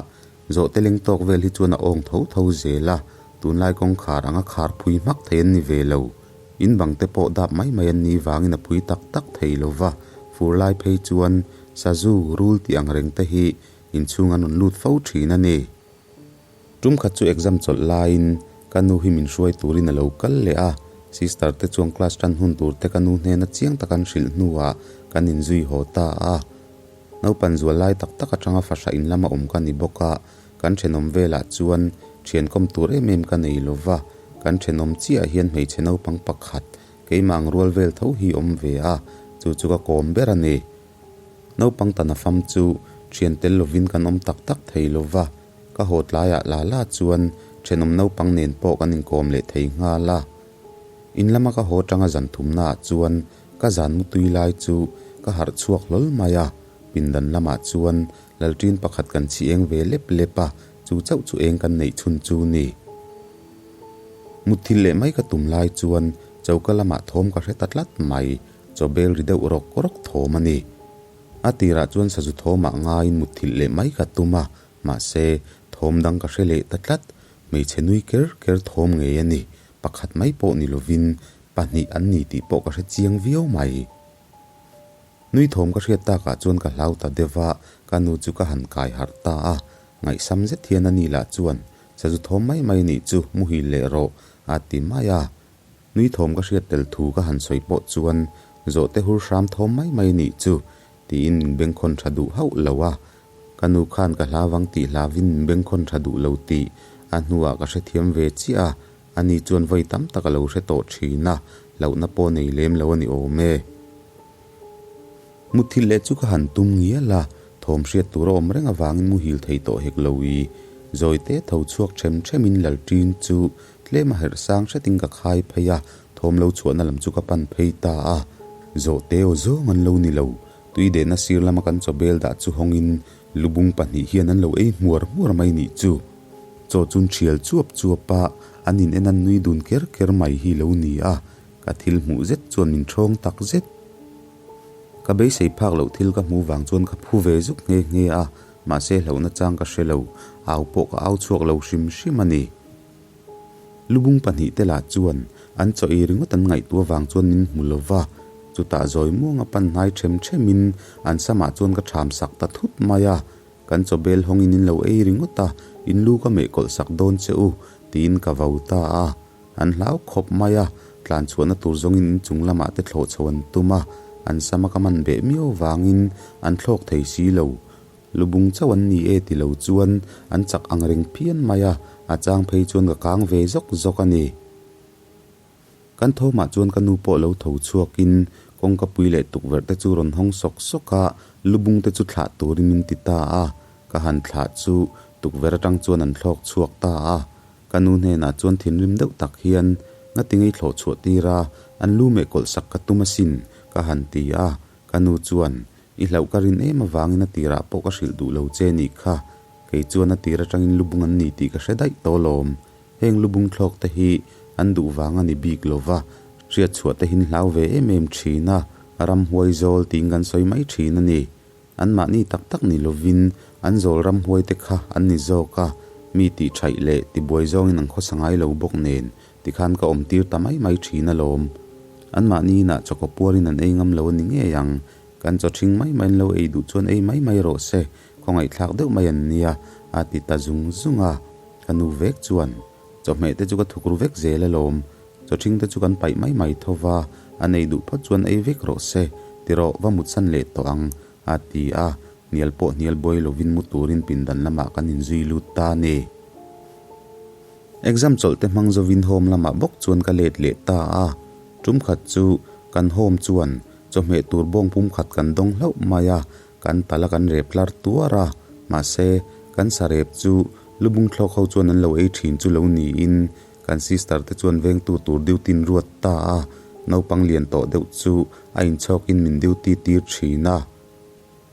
Zawhte leng tawk vel hi chuan a awng tho tho zel a, tunlai kawngkhar anga khar phui hmak thei an ni ve lo. In bang te pawh dap mai mai an ni vangin a phui tak tak thei lo va, fur lai phei chuan sazu, rul tih ang reng te hi inchhung an rawn lut fo thin a ni. Tum khat chu exam chawlh laiin ka nu hi min hruai turin a lo kal leh a, sister te chuan class tan hun tur te ka nu hnena chiang tak an hrilh hnuah kan inzui haw ta a. Naupan zual lai tak tak atanga fahrah in lama awm ka ni bawk a, kan thenawm velah chuan thian kawm tur em em ka nei lo va, kan thenawm chiah hian hmeichhe naupang pakhat keimah ang rual vel tho hi awm ve a, chu chu ka kawm ber a ni. Naupang tana fam chu thian tel lovin kan awm tak tak thei lo va, ka haw tlaiah la la chuan thenawm naupang nen pawh kan inkawm leh thei nghal a. In lama ka haw tanga zan thumnaah chuan Ka zan mutui lai chu ka harh chhuak hlawl mai a, pindan lamah chuan lalṭin pakhat kan chhi eng ve lep lep a, chu chauh chu eng kan neih chhun chu ni. Mutthil leh mai ka tum lai chuan choka lamah thawm ka hre ta tlat mai, chaw bel ri deuh rawk rawk thawm a ni. A tirah chuan sazu thawmah ngaiin mutthilh leh mai ka tum a, mahse thawm dang ka hre leh ta tlat, hmeichhe nui ker ker thawm ngei a ni, pakhat mai pawh ni lovin Pahnih an ni tih pawh ka hre chiang viau mai. Nui thawm ka hriat takah chuan ka hlau ta deuh a, ka nu chu ka han kai harh ta a. Ngaihsam zet hian a ni lah chuan, Sazu thawm mai mai nih chu, muhil leh rawh, a ti mai a. Nui thawm ka hriat tel thu ka han sawi pawh chuan, Zawhte hur hram thawm mai mai nih chu, tiin min bengkhawn tha duh hauh lo a. Ka nu khan ka hlavang tih hlavin min bengkhawn tha duh lo tih a hnuah ka hrethiam ve chiah a. Ani chuan vawi tam tak a lo hre tawh thin a, hlauhna pawh nei lem lo a ni awm e. Mutthilh leh chu ka han tum ngial a, thawm hriat tur a awm reng avangin muhil thei tawh hek lo i. Zawite tho chhuak them themin Lalṭin chu tlem a herh sang hretin ka khai phei a, thawm lo chhuahna lam chu ka pan phei ta a. Zawhte aw zawng an lo ni lo, tui dehna sir lama kan chaw bel dah chu hawngin lubung pahnih hian an lo ei hmuar hmuar mai nih chu. Chaw chun thial chuap chuap a, an in en an nui dun ker ker mai hi lo ni a, ka thil hmuh zet chuan min thawng tak zet. Ka beisei phak loh thil ka hmuh vang chuan ka phu ve zuk nghe nghe a, mahse hlauhna chang ka hre lo, au pawh ka au chhuak lo hrim hrim a ni. Lubung pahnih te lah chuan an chaw ei ringawt an ngaihtuah vang chuan min hmu lo va, chutah zawi muanga pan hnai them themin an samah chuan ka tham sak ta thut mai a, Kan chaw bel hawngin in lo ei ringawt a, in lu ka meh kawlh sak dawn che u, tiin ka vau ta a. An hlau khawp mai a, tlan chhuahna tur zawngin in chung lamah te thlawh chho an tum a, an sama ka man beh miau vangin an thlawk thei si lo. Lubung chauh an ni e ti lo chuan an chak ang reng phian mai a, a chang phei chuan ka kang ve zawk zawk a ni. Kan thawmah chuan ka nu pawh lo tho chhuakin kawngka pui leh tukverh te chu rawn hawng sawk sawk a, lubung te chu thlah turin min ti ta a. Ka han thlah chu tukverh atang chuan an thlawk chhuak ta a. Ka nu hnenah chuan thinrim deuh tak hian, Ngati ngei thlawh chhuah tir a, an lu meh kawlh sak ka tum asin, ka han ti a. Ka nu chuan, I hlauh ka rin em avangin a tirah pawh ka hrilh duh lo che nih kha. Kei chuan a tir atangin lubung an ni tih ka hre daih tawh lawm. Heng lubung thlawk te hi an duh vang a ni bik lo va, hriat chhuah te hin hlau ve em em thin a, ramhuai zawl tiin kan sawi mai thin a ni. Anmahni tak tak ni lovin an zawl ramhuai te kha an ni zawk a, mi tih thaih leh tibuai zawngin an khawsa ngai lo bawk nen tikhan ka awm tir ta mai mai thin alawm. Anmahni inah chawkaw puarin an ei ngam lo a ni ngei ang. Kan chaw thing mai mai an lo ei duh chuan ei mai mai rawh se, khawngaihthlak deuh mai an nia, a ti ta zung zung a. Ka nu vek chuan, Chawhmeh te chu ka thuk ru vek zel alawm, chaw thing te chu kan paih mai mai tho va, an ei duh phawt chuan ei vek rawh se, ti rawh, va mutsan leh tawh ang, a ti a, hnial pawh hnial buai lovin mu turin pindan lamah kan inzui lut ta a ni. Exam chawlh te hmang zovin home lamah bawk chuan ka let leh ta a, tum khat chu kan home chuan chawhmeh tur bawng pum khat kan dawng hlauh mai a, Kan tal a kan rep tlar tuar a, mahse, kan sa rep chu lubung thlawk ho chuan an lo ei thin chu lo niin kan sister te chuan vengtu tur duty in ruat ta a, naupang lian tawh deuh chu a inchhawkin min duty tir thin a.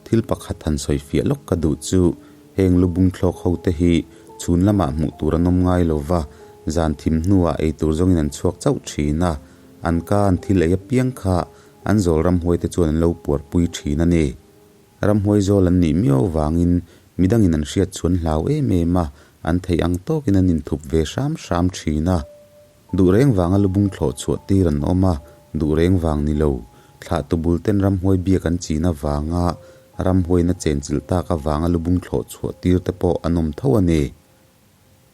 Thil pakhat han sawi fiah lawk ka duh chu heng lubung thlawk ho te hi chhun lamah hmuh tur an awm ngai lo va, zan thim hnuah ei tur zawngin an chhuak chauh thin a, an ka an thil ei apiang kha An zawl ramhuai te chuan an lo puarpui thin a ni. Ramhuai zawl an nih miau avangin midangin an hriat chuan hlau em em a, an theih ang tawkin an inthup ve hram hram thin a. Duh reng vanga lubung thlawh chhuah tir an awm a, duh reng vang ni lo. Thlahtu bul ten ramhuai biak an chin avanga ramhuaina chenchilh tak avanga lubung thlawh chhuah tir te pawh an awm tho a ni.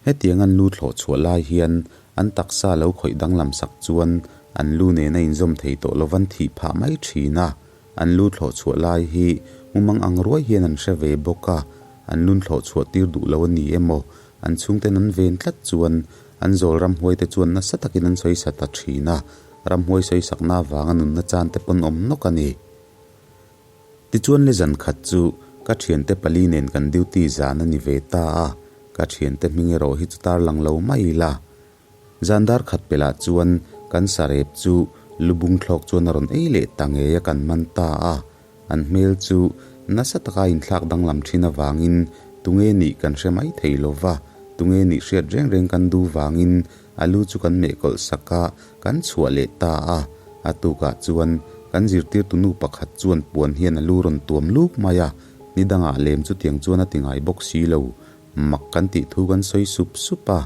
Hetiang an lu thlawh chhuah lai hian an taksa lo khawih danglam sak chuan an lu nena inzawm thei tawh lovan thih phah mai thin a. An lu thlawh chhuah lai hi mumang ang ruai hian an hre ve bawk a, an lun thlawh chhuah tir duh lo a ni emaw, an chhungten an ven tlat chuan an zawl ramhuai te chuan nasa takin an sawi sa ta thin a, ramhuai sawi sakna avanga nunna chan te pawn awm nawk a ni. Tichuan le zan khat chu ka thiante pali nen kan duty zan a ni ve ta a, ka thiante hming erawh hi chu tarlang lo mai ila. Zan dar khat pelh ah chuan kan sarep chu lubung thlawk chuan a rawn ei leh ta ngei a kan man ta a, an hmel chu nasa taka inthlak danglam thin avangin tunge nih kan hre mai thei lo va, tunge nih hriat reng reng kan duh vangin a lu chu kan meh kawlh sak a, kan chhuah leh ta a, a tukah chuan kan zirtirtu nu pakhat chuan puan hian a lu rawn tuam luk mai a, ni dangah lem chutiang chuan a ti ngai bawk si lo, mak kan tih thu kan sawi sup sup a,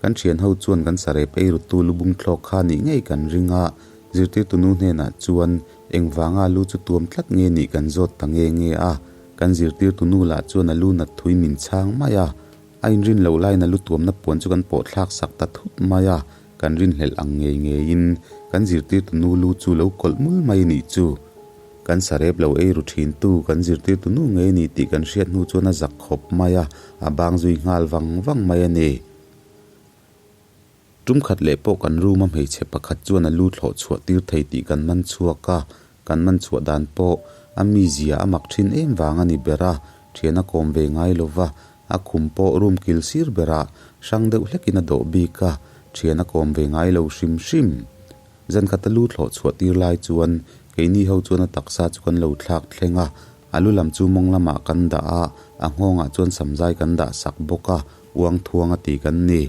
kan thian ho chuan kan sarep ei rutu lubung thlawk kha nih ngei kan ring a, zirtirtu nu hnenah chuan engvanga lu chu tuam tlat nge nih kan zawt ta nge nge a, kan zirtirtu nu lah chuan a lu nat thuin min chhang mai a. A inrin loh laiin a lu tuamna puan chu kan pawh thlak sak ta thut mai a, kan rinhlelh ang ngei ngeiin kan zirtirtu nu lu chu lo kawlh mul mai nih chu. Kan sarep lo ei ru thintu kan zirtirtu nu ngei ni tih kan hriat hnu chuan a zak khawp mai a, a bang zui nghal vang vang mai a ni. Tum khat leh pawh kan room a hmeichhe pakhat chuan a lu thlawh chhuah tir thei tih kan man chhuak a, kan man chhuah dan pawh a mizia a mak thin em vang a ni ber a, thian a kawm ve ngai lo va, a khum pawh room kil sir berah hrang deuh hlekin a dawh bik a, thian a kawm ve ngai lo hrim hrim. Zan khat a lu thlawh chhuah tir lai chuan keini ho chuan a taksa chu kan lo thlak thleng a, a lu lam chu mawng lamah kan dah a, a nghawngah chuan samzai kan dah sak bawk a, uang thuang a ti kan ni,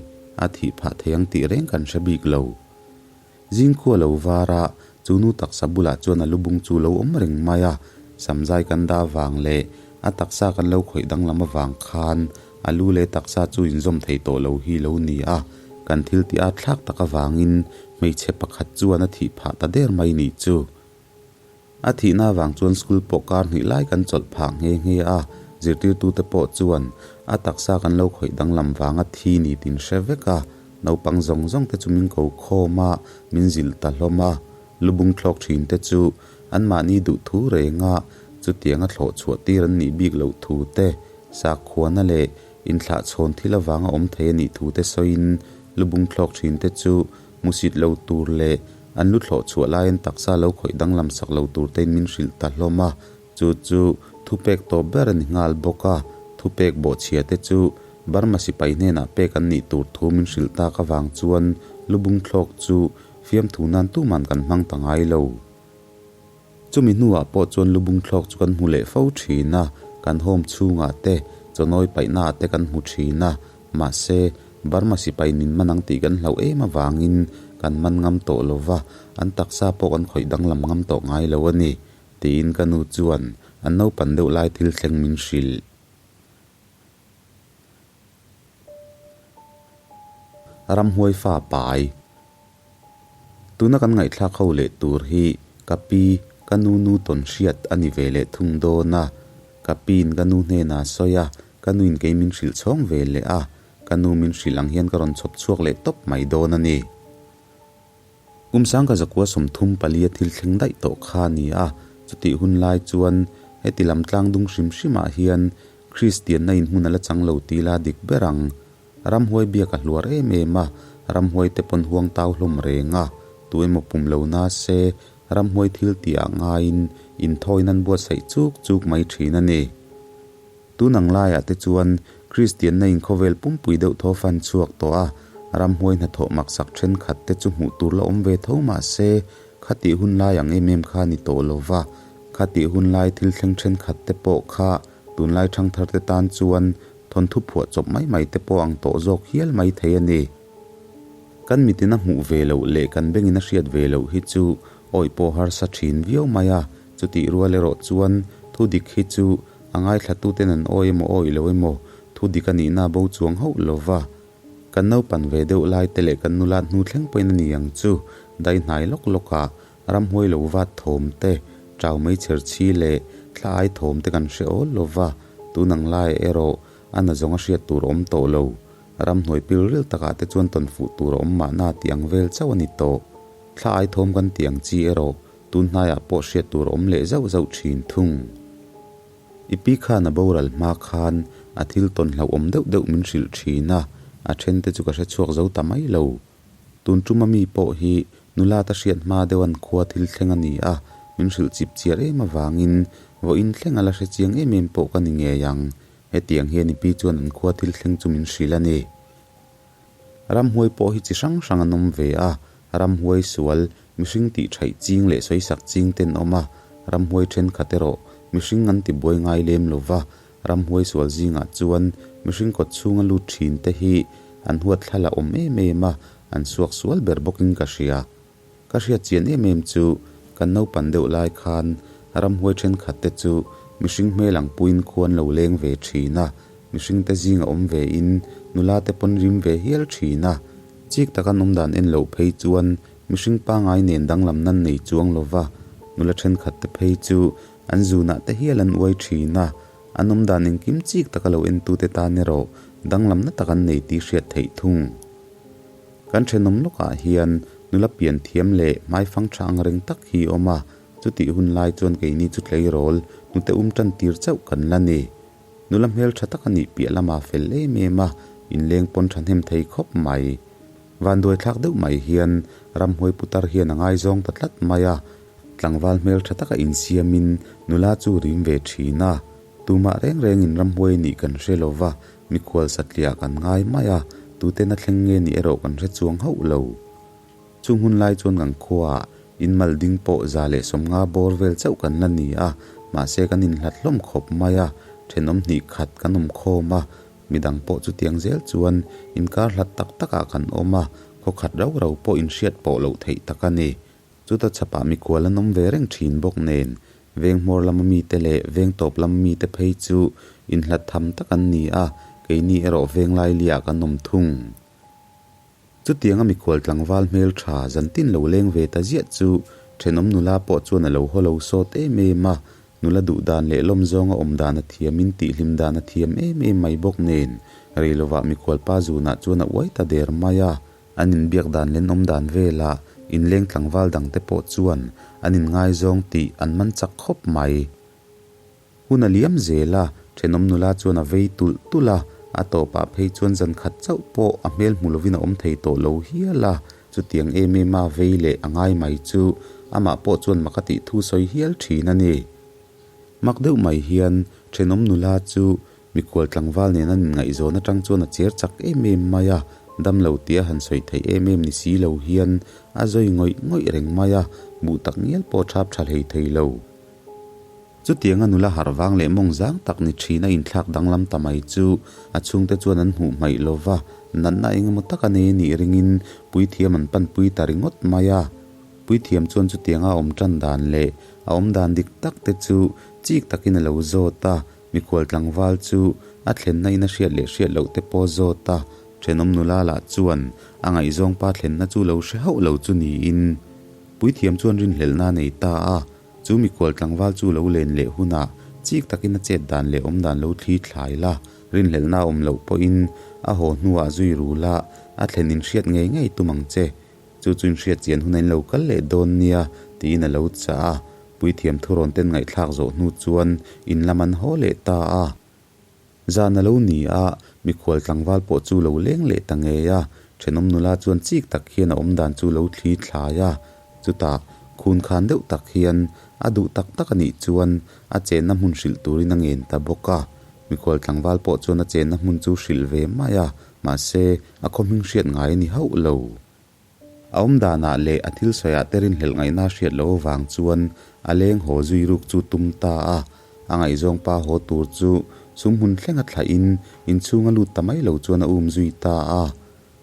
a thih phah thei ang tih reng kan hre bik lo. Zingkhua lo var a, chu nu taksa bulah chuan a lu bung chu lo awm reng mai a, samzai kan dah vang leh a taksa kan lo khawih danglam avang khan A lu leh taksa chu inzawm thei tawh lo hi lo ni a, kan thil tih at thlak tak avangin hmeichhe pakhat chuan a thih phah ta der mai nih chu. A thihna avang chuan school pawh kar hnih lai kan chawlh phah nghe nghe a, zirtirtute pawh chuan a taksa kan lo khawih danglam vanga thi ni tin hre vek a, naupang zawng zawng te chu min ko khawm a, min zilh ta hlawm a, lubung thlawk thin te chu anmahni duh thu reng a, chutiang a thlawh chhuah tir an nih bik loh thu te Sakhuana leh inthlahchhawn thil avanga awm thei a nih thu te sawiin lubung thlawk thin te chu hmusit lo tur leh an lu thlawh chhuah laiin taksa lo khawih danglam sak lo tur tein min hrilh ta hlawm a, chu chu thupek tawp ber a ni nghal bawk a. Thupek bawhchhia te chu Burma sipai hnenah pek an nih tur thu min hrilh tak avang chuan lubung thlawk chu fiamthu nan tuman kan hmang ta ngai lo. Chumi hnuah pawh chuan lubung thlawk chu kan hmu leh fo thin a, kan home chhungah te, chawnawi paihnaah te kan hmu thin a, mahse, Burma sipai min man ang tih kan hlauh em avangin kan man ngam tawh lo va, an taksa pawh kan khawih danglam ngam tawh ngai lo a ni, tiin ka nu chuan an naupan deuh lai thil thleng min hrilh. Ramhuai fa pai. Tuna kan ngaihthlak ho leh tur hi ka pi, ka nu nu tawn hriat a ni ve leh thung dawn a. Ka piin ka nu hnenah a sawi a, ka nuin kei min hrilh chhawng ve leh a, ka nu min hrilh ang hian ka rawn chhawp chhuak leh tawp mai dawn a ni. Kum sangka zakua 34 a thil thleng daih tawh kha a ni a, chutih hun lai chuan heti lam tlang dung hrim hrimah hian Kristianna in hmun a la chang lo ti la dik ber ang. Ramhuai biak a hluar em em a, ramhuai te pawn huang tau hlawm reng a, tu emaw pum lo na se ramhuai thil tih ah ngaiin inthawiin an buatsaih chuk chuk mai thin a ni. Tun ang laiah te chuan Kristianna in khawvel pumpui deuh thaw fan chhuak tawh a, ramhuai hnathawh maksak thenkhat te chu hmuh tur la awm ve tho mah se, khatih hun lai ang em em kha a ni tawh lo va, khatih hun lai thil thleng thenkhat te pawh kha tunlai thangthar te tan chuan thawnthu phuah chawp mai mai te pawh ang tawh zawk hial mai thei a ni. Kan mitin a hmuh ve loh leh kan bengin a hriat ve loh hi chu awih pawh harsa thin viau mai a, chutih rual erawh chuan thu dik hi chu A ngaithlatuten an awi emaw awi lo emaw, thu dik a nihna a bo chuang hauh lo va. Kan naupan ve deuh lai te leh kan nulat hnu thleng pawhin a ni ang chu, dai hnai lawk lawkah ramhuai lo vat thawm te, chau mai chher chhi leh thla ai thawm te kan hre awl lo va, tun ang laiah erawh a na zawng a hriat tur a awm tawh lo. Ramhnuai pilril takah te chuan tawn fuh tur a awm mahna tih ang vel chauh a ni tawh. Thla ai thawm kan tih ang chi erawh Tun hnaiah pawh hriat tur a awm leh zauh zauh thin thung. I pi khan a boral hma khan a thil tawn hlauhawm deuh deuh min hrilh thin a, a then te chu ka hre chhuak zo ta mai lo. Tun tuma mi pawh hi nula ta hriat hma deuh an khua thil thleng a ni a, min hrilh chip chiar em avangin vawiin thleng a la hre chiang em em pawh ka ni ngei ang. Hetiang hian i pi chuan an khua thil thleng chu min hrilh a ni. Ramhuai pawh hi chi hrang hrang an awm ve a, ramhuai sual, mihring tih thaih ching leh sawisak ching ten awm a, ramhuai thenkhat erawh mihring an ti buai ngai lem lo va, ramhuai sual zingah chuan mihring kawt chhunga lut thin te hi an huat thla la awm em em a, an suak sual ber bawkin ka hria. Ka hriat chian em em chu kan naupan deuh lai khan ramhuai thenkhat te chu mihring hmel ang puiin khuan lo leng ve thin a, mihring te zinga awm ve in nula te pawn rim ve hial thin a, chik taka an awm dan en loh phei chuan mihring pangai nen danglam nan nei chuang lo va, nula thenkhat te phei chu an zunah te hial an uai thin a, an awm dan engkim chik taka lo en tute tan erawh danglamna tak an nei tih hriat theih thung. Kan thenawm lawkah hian nula pian thiam leh hmaifang tha ang reng tak hi a awm a, chutih hun lai chuan keini chu tleirawl hnute um tan tir chauh kan la ni. Nula hmel tha tak a nih piah lama fel em em a, inleng pawn thahnem thei khawp mai. Vanduai thlak deuh mai hian ramhuai putar hian a ngaizawng ta tlat mai a, tlangval hmel tha taka insiamin nula chu rim ve thin a, tumah reng rengin ramhuai nih kan hre lo va, Mikhual satliah kan ngai mai a, tuten a thleng nge nih erawh kan hre chuang hauh lo. Chung hun lai chuan kan khuaah inmal ding pawh 150 bawr vel chauh kan la ni a, mahse kan inhlat hlawm khawp mai a, thenawm hnih khat kan awm khawm a, midang pawh chutiang zel chuan inkar hlat tak takah kan awm a, khaw khat rau rau pawh inhriat pawh loh theih tak a ni. Chuta chhapah mikhual an awm ve reng thin bawk nen, veng hmawr lama mite leh veng tawp lama mite phei chu inhlat tham tak an ni a, keini erawh veng lailiah kan awm thung. Chutianga mikhual tlangval hmel tha zantin lo leng ve ta ziah chu thenawm nula pawh chuan a lo haw lo sawt em em a, nula duh dan leh lawm zawnga awm dan a thiamin tihhlim dan a thiam em em mai bawk nen, rei lovah mikhual pa zunah chuan a uai ta der mai a. An inbiak dan leh an awm dan velah inleng tlangval dangte pawh chuan an inngaizawng tih an man chak khawp mai. Hun a liam zel a, thenawm nula chuan a vei tulh tulh a, a tawpah phei chuan zan khat chauh pawh a hmel hmu lovin a awm thei tawh lo hial a, chutiang em em a vei leh a ngai mai chu amah pawh chuan mak a tih thu sawi hial thin a ni. Mak deuh mai hian thenawm nula chu. Mikhual tlangval nen an inngaihzawn atang chuan a cher chak em em mai a, damlo tia han sawi theih em em ni si lo hian a zawi ngawih ngawih reng mai a, buh tak ngial pawh thap tha hlei thei lo. Chutianga nula harh vang leh mawng zang tak ni thin a inthlak danglam ta mai chu a chhungte chuan an hmuh hmaih lo va, natna eng emaw tak a nei anih ringin puithiam an panpui ta ringawt mai a. Puithiam chuan chutianga a awm tan dan leh a awm dan dik tak te chu chik takin a lo zawt a, mikhual tlangval chu a thlenna in a hriat leh hriat loh te pawh zawt a, thenawm nula lah chuan a ngaihzawng pa thlenna chu lo hre hauh lo chu niin Puithiam chuan rinhlelhna a nei ta a, chu mikhual tlangval chu lo len leh hunah chik takin a chet dan leh awm dan lo thli thlai la, rinhlelhna a awm loh pawhin a haw hnuah zui rul a, a thlen inhriat ngei ngei tum ang che. Chu chu inhriat chian hun a in lo kal leh dawn nia, tiin a lo chah a. Puithiam thurawn ten ngaihthlak zawh hnu chuan in lam an haw leh ta a. Zan a lo ni a, mikhual tlangval pawh chu lo leng leh ta ngei a. Thenawm nula chuan chik tak hian a awm dan chu lo thli thlai a. Chutah, khun khan deuh tak hian a duh tak tak a nih chuan a chenna hmun hrilh turin a ngen ta bawk a. Mikhual tlangval pawh chuan a chenna hmun chu hrilh ve mai a, mahse, a khaw hming hriat ngai a ni hauh lo. A awm danah leh a thil sawiah te rinhlelh ngaihna hriat loh avang chuan a leng haw zui ruk chu tum ta a. A ngaihzawng pa haw tur chu sum hmun thlenga thlahin inchhunga lut ta mai lo chuan a um zui ta a.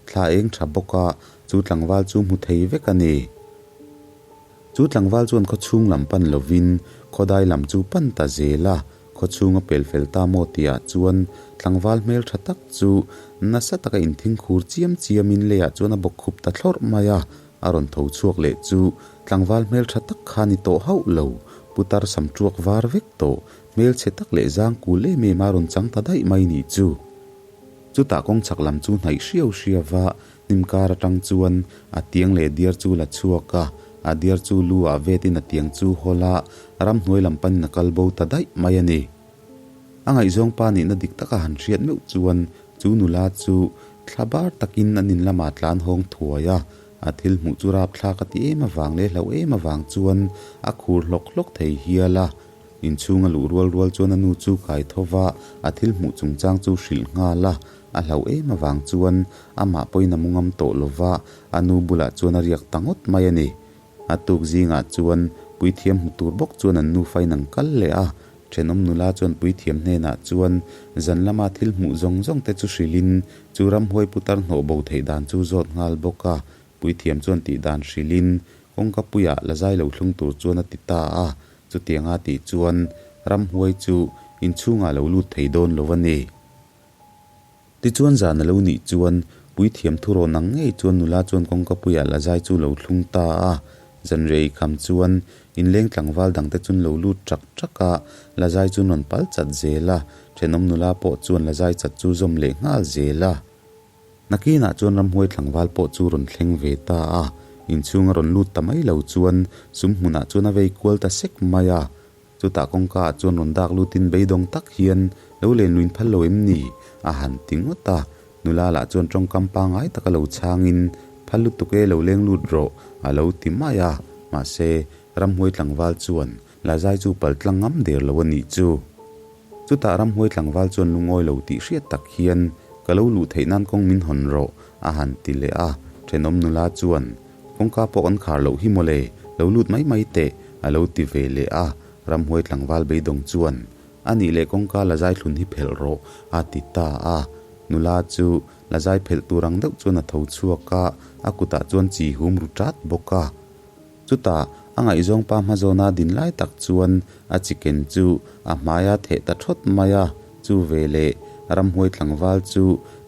Thla eng tha bawk a, chu tlangval chu hmu thei vek a ni. Chu tlangval chuan khaw chhung lam pan lovin khawdai lam chu pan ta zel a, khaw chhung a pel fel ta maw tihah chuan tlangval hmel tha tak chu nasa taka inthing khur chiam chiamin leiah chuan a bawk khup ta thlawrh mai a, a rawn tho chhuak leh chu tlangval hmel tha tak kha ni tawh hauh lo, putar sam tuak var vek tawh, hmelchhe tak leh zang kul em em a rawn chang ta daih mai nih chu. Chutah kawng chhak lam chu hnaih hriau hriau va, hnim kar atang chuan a tiang leh diar chu la chhuak a, a diar chu lu ah vetin a tiang chu hawl a, ramhnuai lam panin a kal bo ta daih mai a ni. A ngaihzawng pa nihna dik taka han hriat meuh chuan chu nula chu thla bar takin an in lamah tlan hawng thuai a, a thil hmuh chu rapthlak a ti em avang leh hlauh em avang chuan a khur hlawk hlawk thei hial a. Inchhung a luh rual rual chuan a nu chu kai tho va, a thil hmuh chungchang chu hrilh nghal a. A hlauh em avang chuan amah pawhin a mu ngam tawh lo va, a nu bulah chuan a riak ta ngawt mai a ni. A tuk zingah chuan puithiam hmu tur bawk chuan an nufa in an kal leh a. Thenawm nula chuan puithiam hnenah chuan zan lama thil hmuh zawng zawng te chu hrilhin chu ramhuai putar hnawh bo theih dan chu zawt nghal bawk a. Puithiam chuan tih dan hrilhin kawngka puiah la zai lo thlung tur chuan a ti ta a. Chutianga tih chuan ramhuai chu inchhungah lo lut thei dawn lo a ni. Tichuan zan a lo nih chuan puithiam thurawn ang ngei chuan nula chuan kawngkapuiah la zai chu lo thlung ta a. Zanriah eikham chuan inleng tlangval dangte chuan lo lut ṭak ṭak a, la zai chu rawn pal chat zel a. Thenawm nula pawh chuan la zai chat chu zawm leh nghal zel a. Nakinah chuan ramhuai tlangval pawh chu rawn thleng ve ta a, inchhung a rawn lut ta mai lo chuan sum hmunah chuan a vei kual ta sek mai a. Chutah kawngka ah chuan rawn dak lutin beidawng tak hian lo len luin phal lo em ni? a han ti ngawt a. Nula lah chuan tawngkam pangngai taka lo chhangin phal lutuk e lo leng lut rawh a lo ti mai a. Mahse, ramhuai tlangval chuan la zai chu pal tlang ngam der lo a nih chu. Chutah ramhuai tlangval chuan lungawi lo tih hriat tak hian, Ka lo luh theih nan kawng min hawn rawh, a han ti leh a. Thenawm nula chuan, Kawngka pawh kan khar loh hi mawle, lo lut mai mai teh, a lo ti ve leh a. Ramhuai tlangval beidawng chuan, A nih leh kawngka la zai thlun hi phelh rawh, a ti ta a. Nula chu la zai phelh tur ang deuh chuan a tho chhuak a, a kutah chuan chi hum ru ṭat bawk a. Chutah, a ngaihzawng pa hmazawna din lai tak chuan a chicken chu a hmaia theh ta thawt mai a, chu veleh ramhuai tlangval chu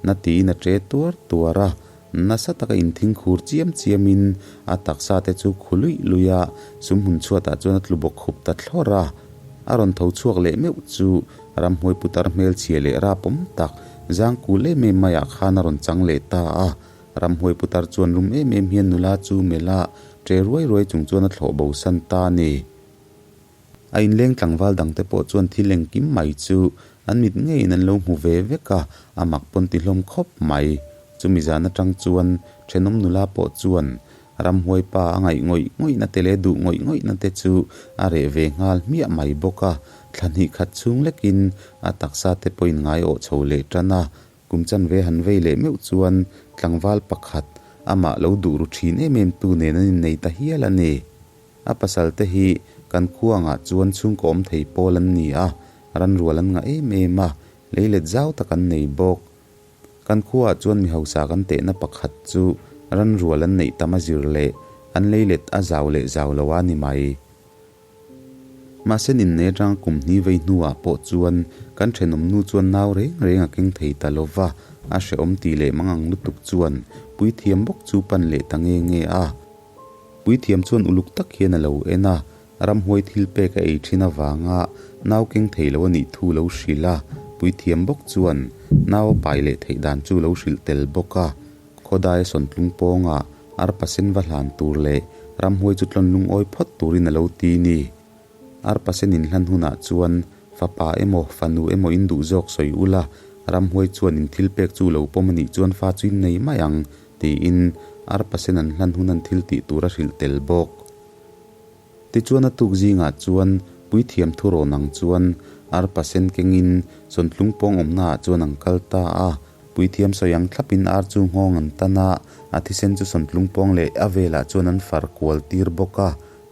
na tiin a ṭe tuar tuar a, nasa taka inthing khur chiam chiamin a taksa te chu khu luih luih a, sumhmun chhuatah chuan a tlu bawk khup ta thlawr a. A rawn tho chhuak leh meuh chu ramhuai putar hmelchhia leh rapawm tak zang kul em em maiah khan a rawn chang leh ta a. Ramhuai putar chuan rum em em hian nula chu melh a, ṭe ruai ruai chung chuan a thlawh bo san ta a ni. A inleng tlangval dangte pawh chuan thil engkim mai chu an mit ngeiin an lo hmu ve vek a, a mak pawn ti hlawm khawp mai. Chumi zan atang chuan thenawm nula pawh chuan ramhuai pa a ngaih ngawih ngawihna te leh duh ngawih ngawihna te chu a reh ve nghal hmiah mai bawk a. Thla hnih khat chhung lekin a taksa te pawhin ngai awh chho leh tan a, kum chanve han vei leh meuh chuan tlangval pakhat amah lo duh ru thin em em tu nen an innei ta hial a ni. A pasal te hi kan khuangah chuan chhungkaw awm thei pawl an ni a, ranrual an ngah em em a, leilet zau tak an nei bawk. Kan khuaah chuan mi hausa kan tehna pakhat chu ranrual an neih tam a zir leh an leilet a zau leh zau lo a ni mai. Mahse ninne atanga kum hnih vei hnuah pawh chuan kan thenawm nu chuan nau reng reng a keng thei ta lo va, a hrehawm tih leh mangang lutuk chuan puithiam bawk chu pan leh ta nge nge a. Puithiam chuan uluk tak hian a lo en a, ramhuai thil pek a ei thin avanga nau keng thei lo a nih thu lo hrilh a, puithiam bawk chuan nau a pai leh theih dan chu lo hrilh tel bawk a. Khawdai a sawntlung pawngah arpa sen va hlan tur leh ramhuai chu tlawn lungawi phawt turin a lo ti ni. Arpa sen inhlan hunah chuan fapa emaw fanu emaw in duh zawk sawi ula, ramhuai chuan in thil pek chu lo pawm a nih chuan fa chu in nei mai ang, tiin arpa sen an hlan hun an thil tih tur a hrilh tel bawk. Tichuan a tuk zingah chuan puithiam thurawn ang chuan arpa sen kengin sawntlung pawng awmnaah chuan an kal ta a. Puithiam sawi ang thlapin ar chu nghawng an tan a, a thisen chu sawntlung pawng leh a velah chuan an far kual tir bawk a.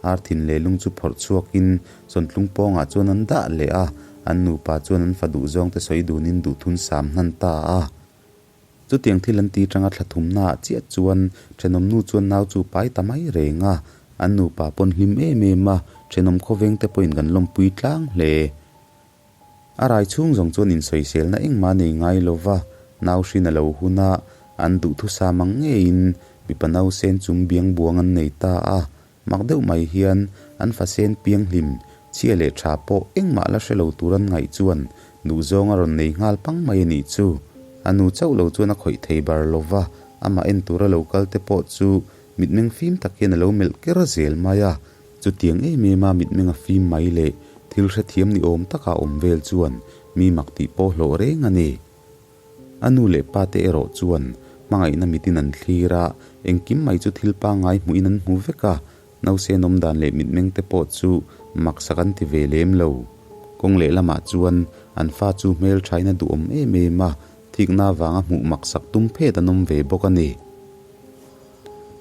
Ar thin leh lung chu phawrh chhuakin sawntlung pawngah chuan an dah leh a, an nupa chuan an fa duhzawngte sawi dunin duhthun sam hnan ta a. Chutiang thil an ti tanga thla thumnaah chiah chuan thenawm nu chuan nau chu pai ta mai reng a, an nupa pawn hlim em em a, thenawm khawveng te pawhin kan lawmpui tlang hle. A rai chhung zawng chuan insawiselna engmah nei ngai lo va, nau hrin a lo hun a, an duhthusam ang ngeiin mipa nausen chung biang buang an nei ta a, Mak deuh mai hian an fasen pianghlim, chhia leh tha pawh engmah la hre lo tur an ngaih chuan duhzawng a rawn nei nghal pang mai a nih chu. A nu chauh lo chuan a khawih thei bar lo va, amah en tura lo kal te pawh chu mitmeng fim tak hian a lo melh ker zel mai a. Chutiang em em a mitmeng a fim mai leh thil hrethiam ni awm taka awm vel chuan mi mak tih pawh hlawh reng a ni. A nu leh pa te erawh chuan hmangaihna mitin an thlir a, engkim mai chu thil pangngai hmuhin an hmu vek a, nausen awm dan leh mitmeng te pawh chu maksak an ti ve lem lo. Kawng lehlamah chuan an fa chu hmelthain a duhawm em em a, thikna avanga hmuh maksak tum phet an awm ve bawk a ni.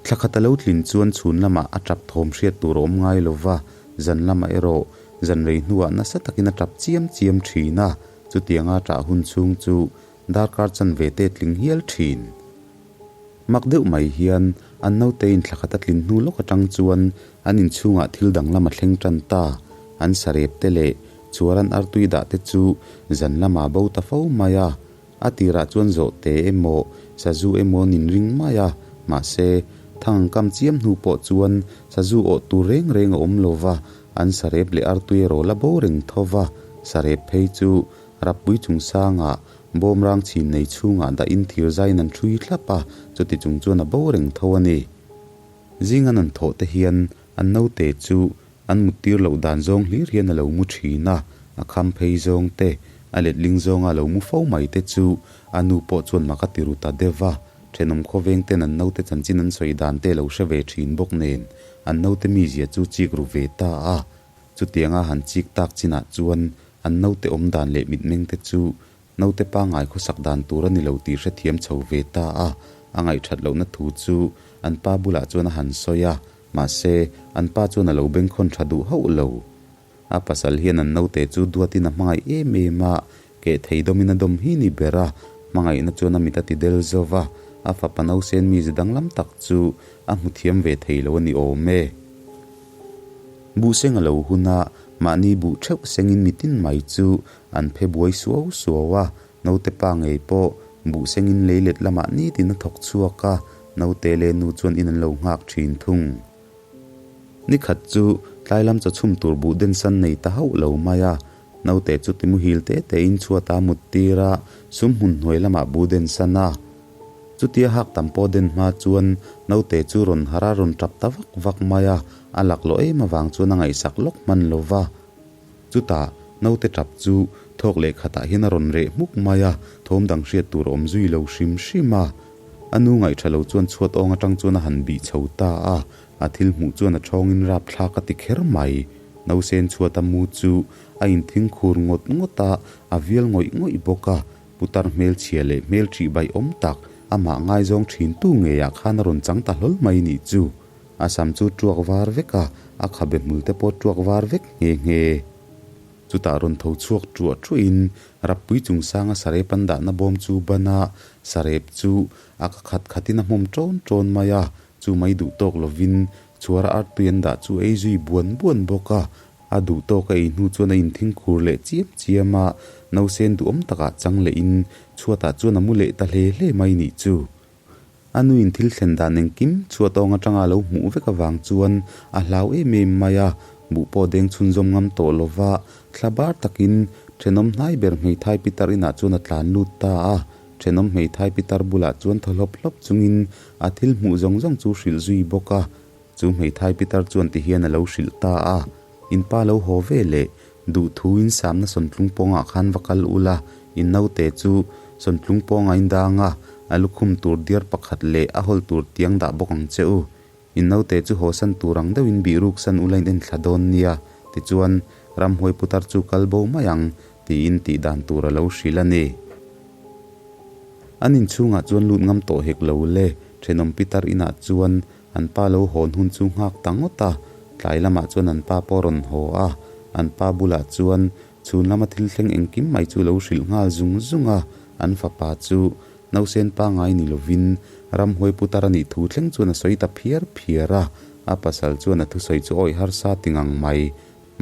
Thla khat a lo tlin chuan chhun lamah a tap thawm hriat tur a awm ngai lo va, zan lamah erawh zan rei hnuah nasa takin a tap chiam chiam thin a, Chutianga ṭah hun chhung chu darkar chanve te tling hial ṭhin. Mak deuh mai hian an naute in thla khat a tlin hnu lawk aṭang chuan an inchhungah thil danglam a thleng ṭan ta. An sarep te leh chhuar an artui dah te chu zan lamah bo ta fo mai a. A tirah chuan zawhte emaw sazu emaw an inring mai a, mahse, thang an kam chiam hnu pawh chuan sazu awh tur reng reng a awm lo va, An sarep leh artui erawh la bo reng tho va, sarep phei chu rappui chungsangah bawmrang chhin nei chhungah dahin thirzaiin an ṭhui thlap a, chuti chung chuan a bo reng tho a ni. Zingan an thawh te hian an naute chu an muttir loh dan zawng hlir hian a lo mu ṭhin a, a kham phei zawng te, a letling zawnga a lo mu fo mai te chu a nu pawh chuan mak a ti ru ta deuh va, ṭhenawm khawveng ten an naute chanchin an sawi dan te a lo hre ve ṭhin bawk nen An naute mizia chu chik ru ve ta a, chutianga han chik tak chinah chuan an naute awm dan leh mitmeng te chu naute pangngai khawsak dan tur a ni lo tih hrethiam chho ve ta a, a ngaihthat lohna thu chu an pa bulah chuan a han sawi a, mahse an pa chuan a lo bengkhawn tha duh hauh lo. A pasal hian an naute chu duatin a hmangaih em em a, keh thei dawmin a dawm hi ni ber a, hmangaihna chuan a mit a ti del zo va, a fapa nausen mize danglam tak chu a hmu thiam ve thei lo a ni awm e. Buh seng a lo hun a, mahni buh theuh sengin mitin mai chu an phe buai suau suau a, naute pa ngei pawh buh sengin leilet lamah nitin a thawk chhuak a, naute leh nu chuan in an lo nghak thin thung. Ni khat chu tlai lam chaw chhum tur buh den san nei ta hauh lo mai a, naute chu ti muhil te tein chhuat a mut tir a, sum hmun hnuai lamah buh den san a. Chutia hak tam pawh den hma chuan naute chu rawn harh a rawn tap ta vak vak mai a, a laklawh em avang chuan a ngaihsak lawk hman lo va. Chutah naute tap chu thawk leh khatah hian a rawn reh hmuk mai a, thawm dang hriat tur a awm zui lo hrim hrim a. A nu ngaihṭha lo chuan chhuat awng aṭang chuan a han bih chho ta a, a thil hmuh chuan a ṭhawngin rapthlak a ti kher mai. Nausen chhuata mu chu a inthing khur ngawt ngawt a, a vial ngawih ngawih bawk a. Putar hmelchhia leh hmel ṭih baih awm tak, amah ngaizawng ṭhintu ngeiah khan a rawn chang ta hlawl mai nih chu. A sam chu ṭuak var vek a, a khabe hmul te pawh ṭuak var vek nghe nghe. Chutah rawn tho chhuak ṭuah ṭuahin Rappui chungsanga sarep an dahna bawm chu ban a, sarep chu a ka khat khatin a hmawm ṭawn ṭawn mai a, chu mai duh tawk lovin chhuara artui an dah chu ei zui buan buan bawk a, a duh tawk a ei hnu chuan a inthing khur leh chiam chiam a, nausen duhawm takah chang lehin chhuatah chuan a mu leh ta hle hle mai nih chu. A nuin thil thlen dan engkim chhuat awng atanga a lo hmuh vek avang chuan a hlau em em mai a, buh pawh deng chhunzawm ngam tawh lova thla bar takin thenawm hnai ber hmeithai pitar inah chuan a tlan lut ta a. Thenawm hmeithai pitar bulah chuan thaw hlawp hlawp chungin a thil hmuh zawng zawng chu hrilh zui bawk a. Chu hmeithai pitar chuan tihian a lo hrilh ta a, In pa lo haw ve leh, duhthu in samna sawntlung pawngah khan va kal ula, in naute chu sawntlung pawngah in dang a, a lukhum tur diar pakhat leh a hawl tur tiang dah bawk ang che u. In naute chu hawsan tur ang deuhin bihruk san ula in enthla dawn nia, tichuan ramhuai putar chu kal bo mai ang, tiin tih dan tur a lo hrilh a ni. An inchhungah chuan lut ngam tawh hek lo le, thenawm pitar inah chuan An pa lo hawn hun chu nghak ta ngawt a, tlai lamah chuan an pa pawh rawn haw a, an pa bulah chuan chhun lama thil thleng engkim mai chu lo hrilh nghal zung zung a, an fapa chu nausen pangai ni lovin ramhuai putar a nih thu thleng chuan a sawi ta phiar phiar a, a pasal chuan a thusawi chu awih harsa ti ngang mai.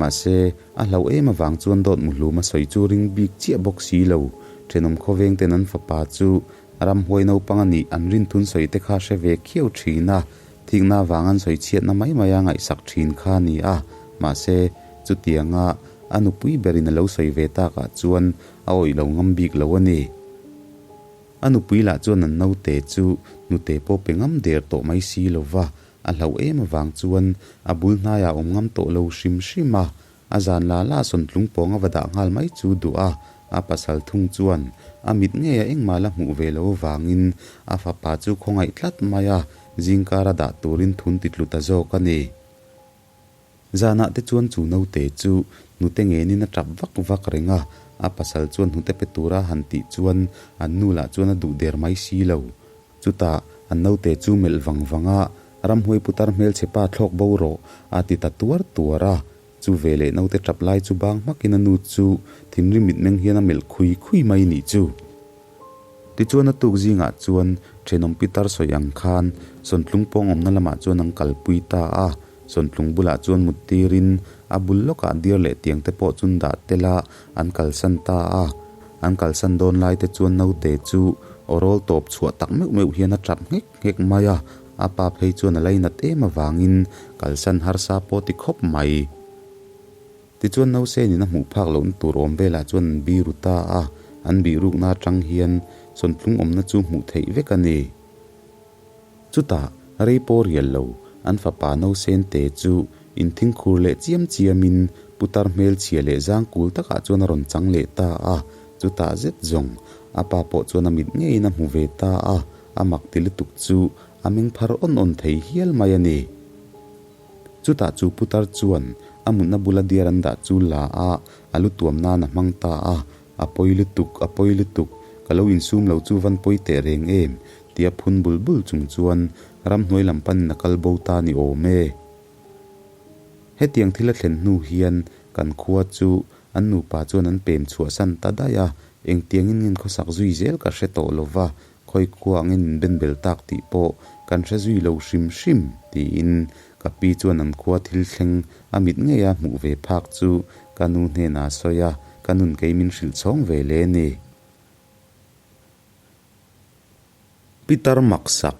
Mahse, a hlauh em avang chuan dawt muhlum a sawi chu ring bik chiah bawk si lo, thenawm khawveng ten an fapa chu Ramhuai naupang a nih an rinthun sawi te kha hre ve khiau thin a, thikna avang an sawi chhiatna mai mai a ngaihsak thin kha a ni a, mahse, chutianga a nupui berin a lo sawi ve takah chuan a awih lo ngam bik lo a ni. A nupui lah chuan an naute chu hnute pawh pe ngam der tawh mai si lo va, a hlauh em avang chuan a bul hnaiah a awm ngam tawh lo hrim hrim a, A zan la la sawntlung pawng a va dah nghal mai chu duh a, a pasal thung chuan a mit ngeia engmah la hmuh ve lo vangin a fapa chu khawngaih tlat mai a, zingkar a dah turin thun ti tlu ta zawk a ni. Zanah te chuan chu naute chu hnute ngenin a tap vak vak reng a, a pasal chuan hnute pe tura han tih chuan an nu lah chuan a duh der mai si lo. Chutah an naute chu melh vang vang a, Ramhuai putar hmelchhe pa thlawk bo rawh, a ti ta tuar tuar a. Chu veleh naute tap lai chu bang hmakin a nu chu thinrim mitmeng hian a melh khui khui mai nih chu. Tichuan a tuk zingah chuan thenawm pitar sawi ang khan Sawntlung pawng awmna lamah chuan an kalpui ta a. Sawntlung bulah chuan mut tirin a bul lawkah diar leh tiang te pawh chun dah tel a an kalsan ta a. An kalsan dawn lai te chuan naute chu aw rawl tawp chhuah tak meuh meuh hian a tap nghek nghek mai a, a pa phei chuan a lainat em avangin kalsan harsa pawh ti khawp mai. Tichuan Nausenin a hmuh phak lohna tur awm velah chuan an biru ta a, an bihrukna atang hian sawntlung awmna chu hmuh theih vek a ni. Chutah rei pawh rial lo, an fapa Nausen te chu inthingkhur leh chiam chiamin putar hmelchhia leh zangkul takah chuan a rawn chang leh ta a, chutah zet zawng a pa pawh chuan a mit ngeiin a hmu ve ta a, A mak ti lutuk chu a meng phar awn awn thei hial mai a ni. Chutah chu putar chuan a mutna bula diar an dah chu la a, a lu tuam nan a hmang ta a, A pawi lutuk, a pawi lutuk, ka lo insum lo chu van pawi teh reng em? tia phun bul bul chung chuan ramhnuai lam panin a kal bo ta ni awm e. Hetiang thil a thlen hnu hian kan khua chu an nupa chuan an pem chhuahsan ta daih a, engtiangin ngen khawsak zui zel ka hre tawh lo va, Khawi khua angin min ben bel tak tih pawh kan hre zui lo hrim hrim, tiin ka pi chuan an khua thil thleng a mit ngeia hmuh ve phak chu ka nu hnenah a sawi a, ka nun kei min hrilh chhawng ve le ni. Peter Maksak,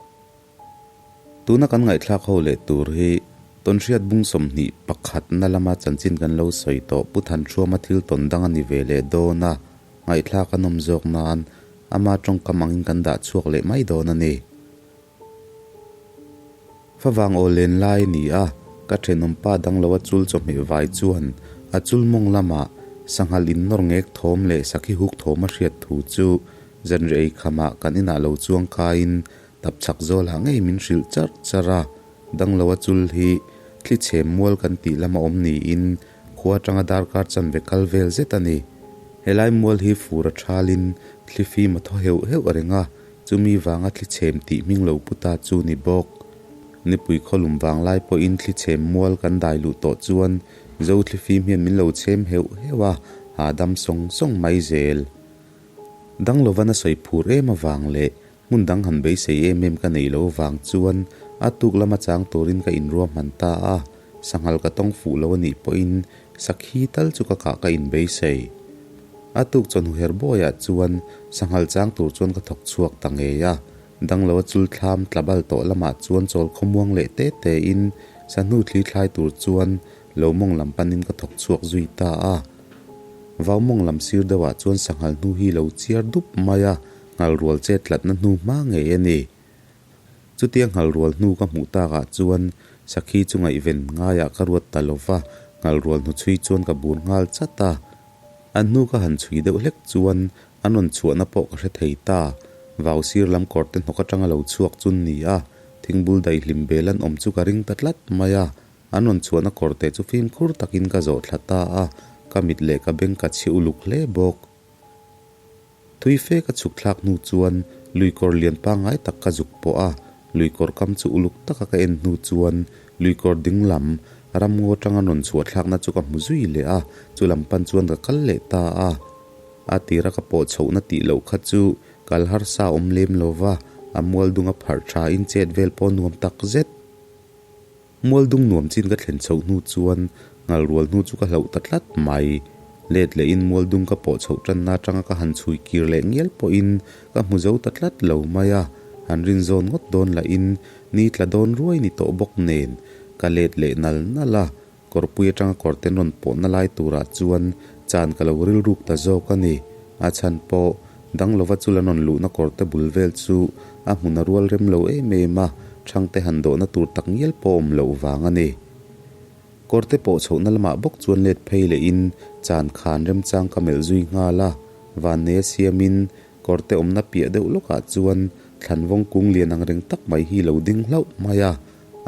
Tuna kan ngaihthlak ho leh tur hi Tawnhriat bung 21 na lama chanchin kan lo sawi tawh Pu Thanhruama thil tawn dang a ni ve leh dawn a, ngaihthlak a nawm zawk nan ama tawngkam angin kan dah chhuak leh mai dawn a ni. Favang aw len lai a ni a, ka thenawm pa dang lo a chul chawhmeh vai chuan a chul mawng lamah sanghal in nawr ngek thawm leh sakhi huk thawm a hriat thu chu zanri ei khamah kan inah lo chuang kaiin tap chhak zawlah ngei min hrilh charh charh a, dang lo a chul hi thli chhem mual kan tih lama awm niin. Khua atanga darkar chanve kal vel zet a ni. Helai mual hi fur a thalin thli fim a thaw heuh heuh reng a, chumi vanga thli chhem tih hming lo pu ta chu ni bawk. Nipui khawlum vang lai pawhin thli chhem mual kan dai luh tawh chuan Zo thli fim hian min lo chhem heuh heuh a, hahdam sawng sawng mai zel. Dang lovan a sawi phur em avang leh hmun dang han beisei em em ka neih loh avang chuan a tuk lama chang turin ka inruahman ta a, sanghal ka tawng fuh lo anih pawhin sakhi tal chu ka kah ka inbeisei. A tuk chawhnu her bawiah chuan sanghal chang tur chuan ka thawk chhuak ta ngei a, dang loa chul thlam tla bal tawh lamah chuan chawl khawmuang leh te tein sahnu thli thlai tur chuan Lo mawng lam panin ka thawk chhuak zui ta a. Vau mawng lam sir deuhah chuan sanghal hnu hi lo chiar dup mai a, nghal rual chet tlatna hnu hma ngei a ni. Chutia nghal rual hnu ka hmuh takah chuan sakhi chu ngaihven ngaiah ka ruat ta lo va, nghal rual hnu chhui chuan ka bur nghal chat a. An hnu ka han chhui deuh hlek chuan an rawn chhuahna pawh ka hre thei ta. Vau sir lam kawr te hnawk atanga lo chhuak chu ni a, thingbul daihlim bel an awm chu ka ring ta tlat mai a. An rawn chhuahna kawr te chu fimkhur takin ka zawh thla ta a, ka mit leh ka beng ka chhi uluk hle bawk. Tui fe ka chhuk thlak hnu chuan lui kawr lian pangngai tak ka zuk pawh a, lui kawr kam chu uluk taka ka en hnu chuan lui kawr ding lam ramngaw atanga rawn chhuah thlakna chu ka hmu zui leh a, chu lam pan chuan ka kal leh ta a. A tira ka pawh chhohna tih loh kha chu kal harsa awm lem lova, a mual dunga pharh tha in chet vel pawh nuam tak zet. Mualdung nuam chin ka thlen chhoh hnu chuan ngal rual hnu chu ka hlauh ta tlat mai. Let lehin Mualdung ka pawh chhoh tanna atanga ka han chhui kir leh ngial pawhin ka hmu zo ta tlat lo mai a, han rin zawn ngawt dawn lahin ni tla dawn ruai ni tawh bawk nen ka let leh nal nal a, kawrpui atanga kawr ten rawn pawhna lai turah chuan chan ka lo rilruk ta zawk a ni. A chhan pawh dang lova chu la rawn luhna kawr te bul vel chu a hmun a rual rem lo em em a, thangte han dawhna tur tak ngial pawh awm loh vang a ni. Kawr te pawh chhohna lamah bawk chuan let phei lehin chan khan remchang ka melh zui nghal a, vanneia siamin kawr te awmna piah deuh lawkah chuan thlanvawng kung lian ang reng tak mai hi lo ding hlauh mai a,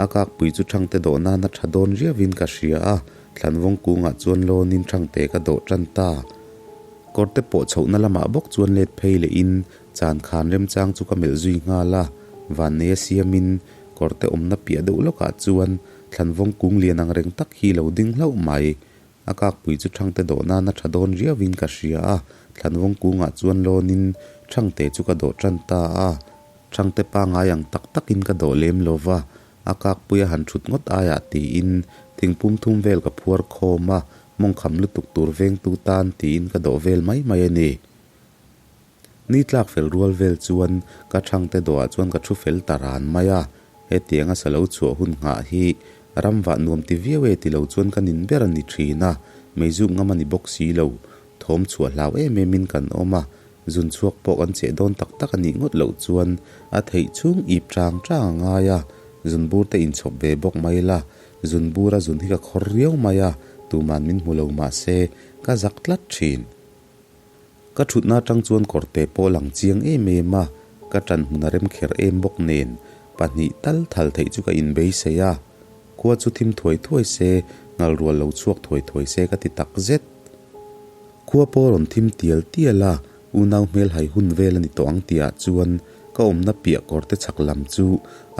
a kakpui chu thangte dawh nana tha dawn riauin ka hria a, thlanvawng kungah chuan lawnin thangte ka dawh tan ta. Kawr te pawh chhohna lamah bawk chuan let phei lehin chan khan remchang chu ka melh zui nghal a, vanneia siamin kawr te awmna piah deuh lawkah chuan thlanvawng kung lian ang reng tak hi lo ding hlauh mai. A kakpui chu thangte dawh nana tha dawn riauin ka hria a, thlanvawng kungah chuan lawnin thangte chu ka dawh tan ta a. Thangte pangngai ang tak takin ka dawh lem lo va, a kakpuia han thut ngawt aiah tiin thingpum thum vel ka phuar khawm a, Mawngkham lutuk tur vengtu tan tiin ka dawh vel mai mai a ni. Ni tlak fel rual vel chuan ka thangte dawhah chuan ka thu fel ta ran mai a, hetianga sa lo chhuah hun nghah hi ramvah nuam ti viau e ti lo chuan ka nin ber a ni thin a, meizuk ngam a ni bawk si lo, thawm chhuah hlau em em in kan awm a, zun chhuak pawh kan cheh dawn tak tak a nih ngawt loh chuan a theih chhung ip chang chang a ngai a, zun bur te inchhawp ve bawk mai la, Zun bura zun hi ka khawr riau mai a, tuman min hmu lo mahse ka zak tlat thin. Ka thutna atang chuan kawrte pawh lang chiang em em a, ka tan hmun a rem kher em bawk nen pahnih tal thal theih chu ka inbeisei a. Khua chu thim thuai thuai se, ngal rual lo chhuak thuai thuai se ka ti tak zet. Khua pawh rawn thim tial tial a, Unau hmel hai hun vel a ni tawh ang tihah chuan ka awmna piah kawrte chhak lam chu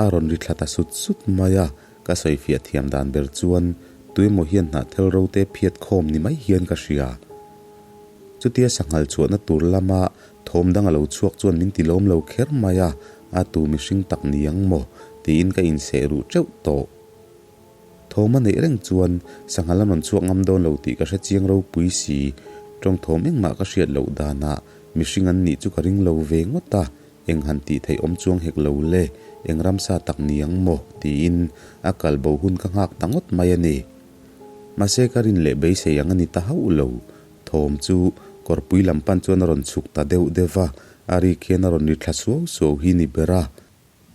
a rawn ri thla ta sut sut mai a, Ka sawifiah thiam dan ber chuan tuemaw hian hnahthel rote phiat khawm ni mai hian ka hria. Chutia sanghal chhuahna tur lama thawm dang a lo chhuak chuan min ti lawm lo kher mai a, a tu mihring tak ni ang maw tiin ka inseh ruh teuh tawh. Thawm a neih reng chuan sanghal a rawn chhuak ngam dawn lo tih ka hre chiang ropui si, tawng thawm engmah ka hriat loh danah mihring an nih chu ka ring lo ve ngawt a, Eng han tih theih awm chuang hek lo le, eng ramsa tak ni ang maw? tiin a kal bo hun ka nghak ta ngawt mai a ni. Mahse ka rin leh beisei ang a ni ta hauh lo. Thawm chu kawrpui lam pan chuan a rawn chhuk ta deuh deuh va, a rik hian a rawn ri thla suau suau hi ni ber a.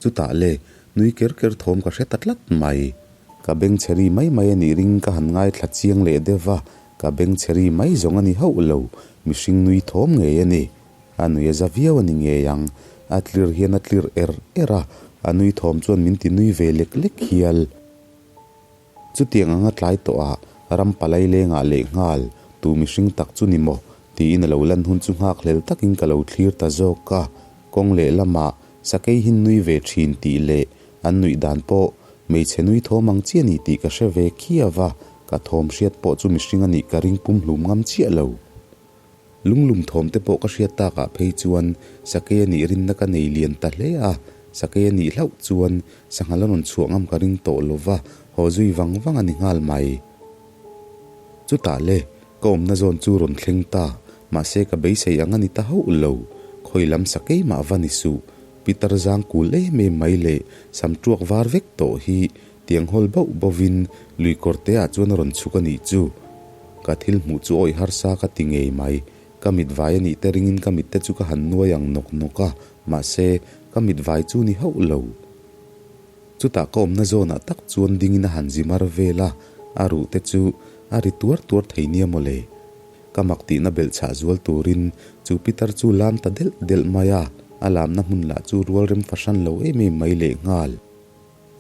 Chutah le, nui ker ker thawm ka hre ta tlat mai. Ka beng chhe ri mai mai a nih ring ka han ngaithla chiang leh deuh va, ka beng chhe ri mai zawng a ni hauh lo, mihring nui thawm ngei a ni. A nui a za viau a ni ngei ang. A tlir hian a tlir er er a, a nui thawm chuan min ti nui ve lek lek hial. Chutiang anga tlai tawhah Ram palai lengah lehnghal tu mihring tak chu ni maw? tiin a lo lan hun chu nghakhlel takin ka lo thlir ta zawk a. Kawng lehlamah sakei hi nui ve thin tih leh an nuih dan pawh hmeichhe nui thawm ang chiah a ni tih ka hre ve khiau va, ka thawm hriat pawh chu mihring a nih ka ring pumhlum ngam chiah lo. Lunglum thawm te pawh ka hriat takah phei chuan sakei a nih rinna ka nei lian ta hle a, sakei a nih hlauh chuan sangha la rawn chhuah ngam ka ring tawh lo va, haw zui vang vang a ni nghal mai. Chutah le, ka awmna zawn chu rawn thleng ta, mahse ka beisei ang a ni ta hauh lo, khawi lam sakei mah va ni suh, Pitar zang kul em em mai leh sam tuak var vek tawh hi tiang hawl bauh bauhin lui kawr te ah chuan a rawn chhuk a nih chu. Ka thil hmuh chu awih harsa ka ti ngei mai. Ka mit vai a nih te ringin ka mit te chu ka han nuai ang nawk nawk a, mahse ka mit vai chu ni hauh lo. Chutah ka awmna zawnah tak chuan dingin a han zi mar vel a, a ruh te chu a ri tuar tuar thei nia mawle. Ka mak tihna belh chhah zual turin chu pitar chu lam ta delh delh mai a, a lamna hmun lah chu rual rem fahran lo em em mai lehnghal.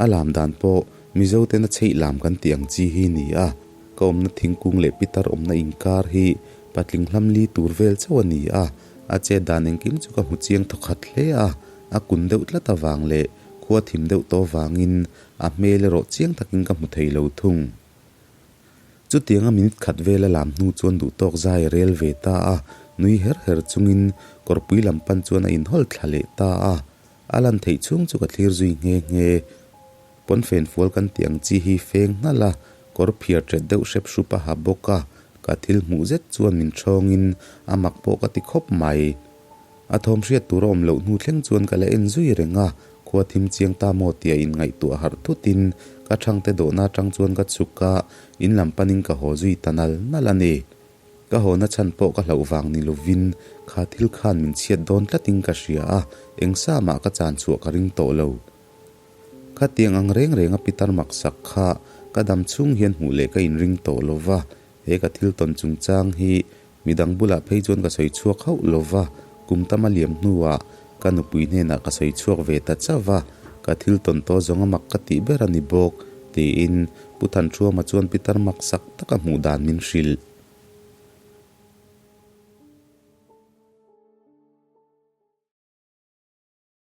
A lam dan pawh Mizo tena chheih lam kan tih ang chi hi ni a, ka awmna thingkung leh pitar awmna inkar hi patling hlam li tur vel chauh a ni a, a chet dan engkim chu ka hmu chiang thawkhat hle a, a kun deuh tlat avang leh khua thim deuh tawh avangin a hmel erawh chiang takin ka hmu thei lo thung. Chutianga minute khat vel a lam hnu chuan duhtawk zai a rel ve ta a, nui her her chungin kawrpui lam pan chuan a inhawl thla leh ta a. A lan theih chhung chu ka thlir zui nghe nghe. Pawnfen fual kan tih ang chi hi feng hnalh a, kawr phiar ṭet deuh hrep hrup a ha bawk a, ka thil hmuh zet chuan min ṭhawngin a mak pawh ka ti khawp mai. A thawm hriat tur a awm loh hnu thleng chuan ka la en zui reng a, khua thim chiang ta maw tia inngaihtuah harh thutin ka thangte dawhna atang chuan ka chhuk a, in lam panin ka haw zui ta nal nal a ni. Ka hawna chhan pawh ka hlauh vang ni lovin kha thil khan min chhiat dawn tlatin ka hria a, eng sa mah ka chan chhuah ka ring tawh lo. Khatiang ang reng reng a pitar maksak kha ka dam chhung hian hmuh leh ka inring tawh lo va, he ka thil tawn chungchang hi Midang bulah phei chuan ka sawi chhuak hauh lo va, kum tam a liam hnuah ka nupui hnenah ka sawi chhuak ve ta chauh va, ka thil tawn tawh zawng a mak ka tih ber a ni bawk, tiin Pu Thanṭhuama chuan pitar mak sak taka hmuh dan min hrilh.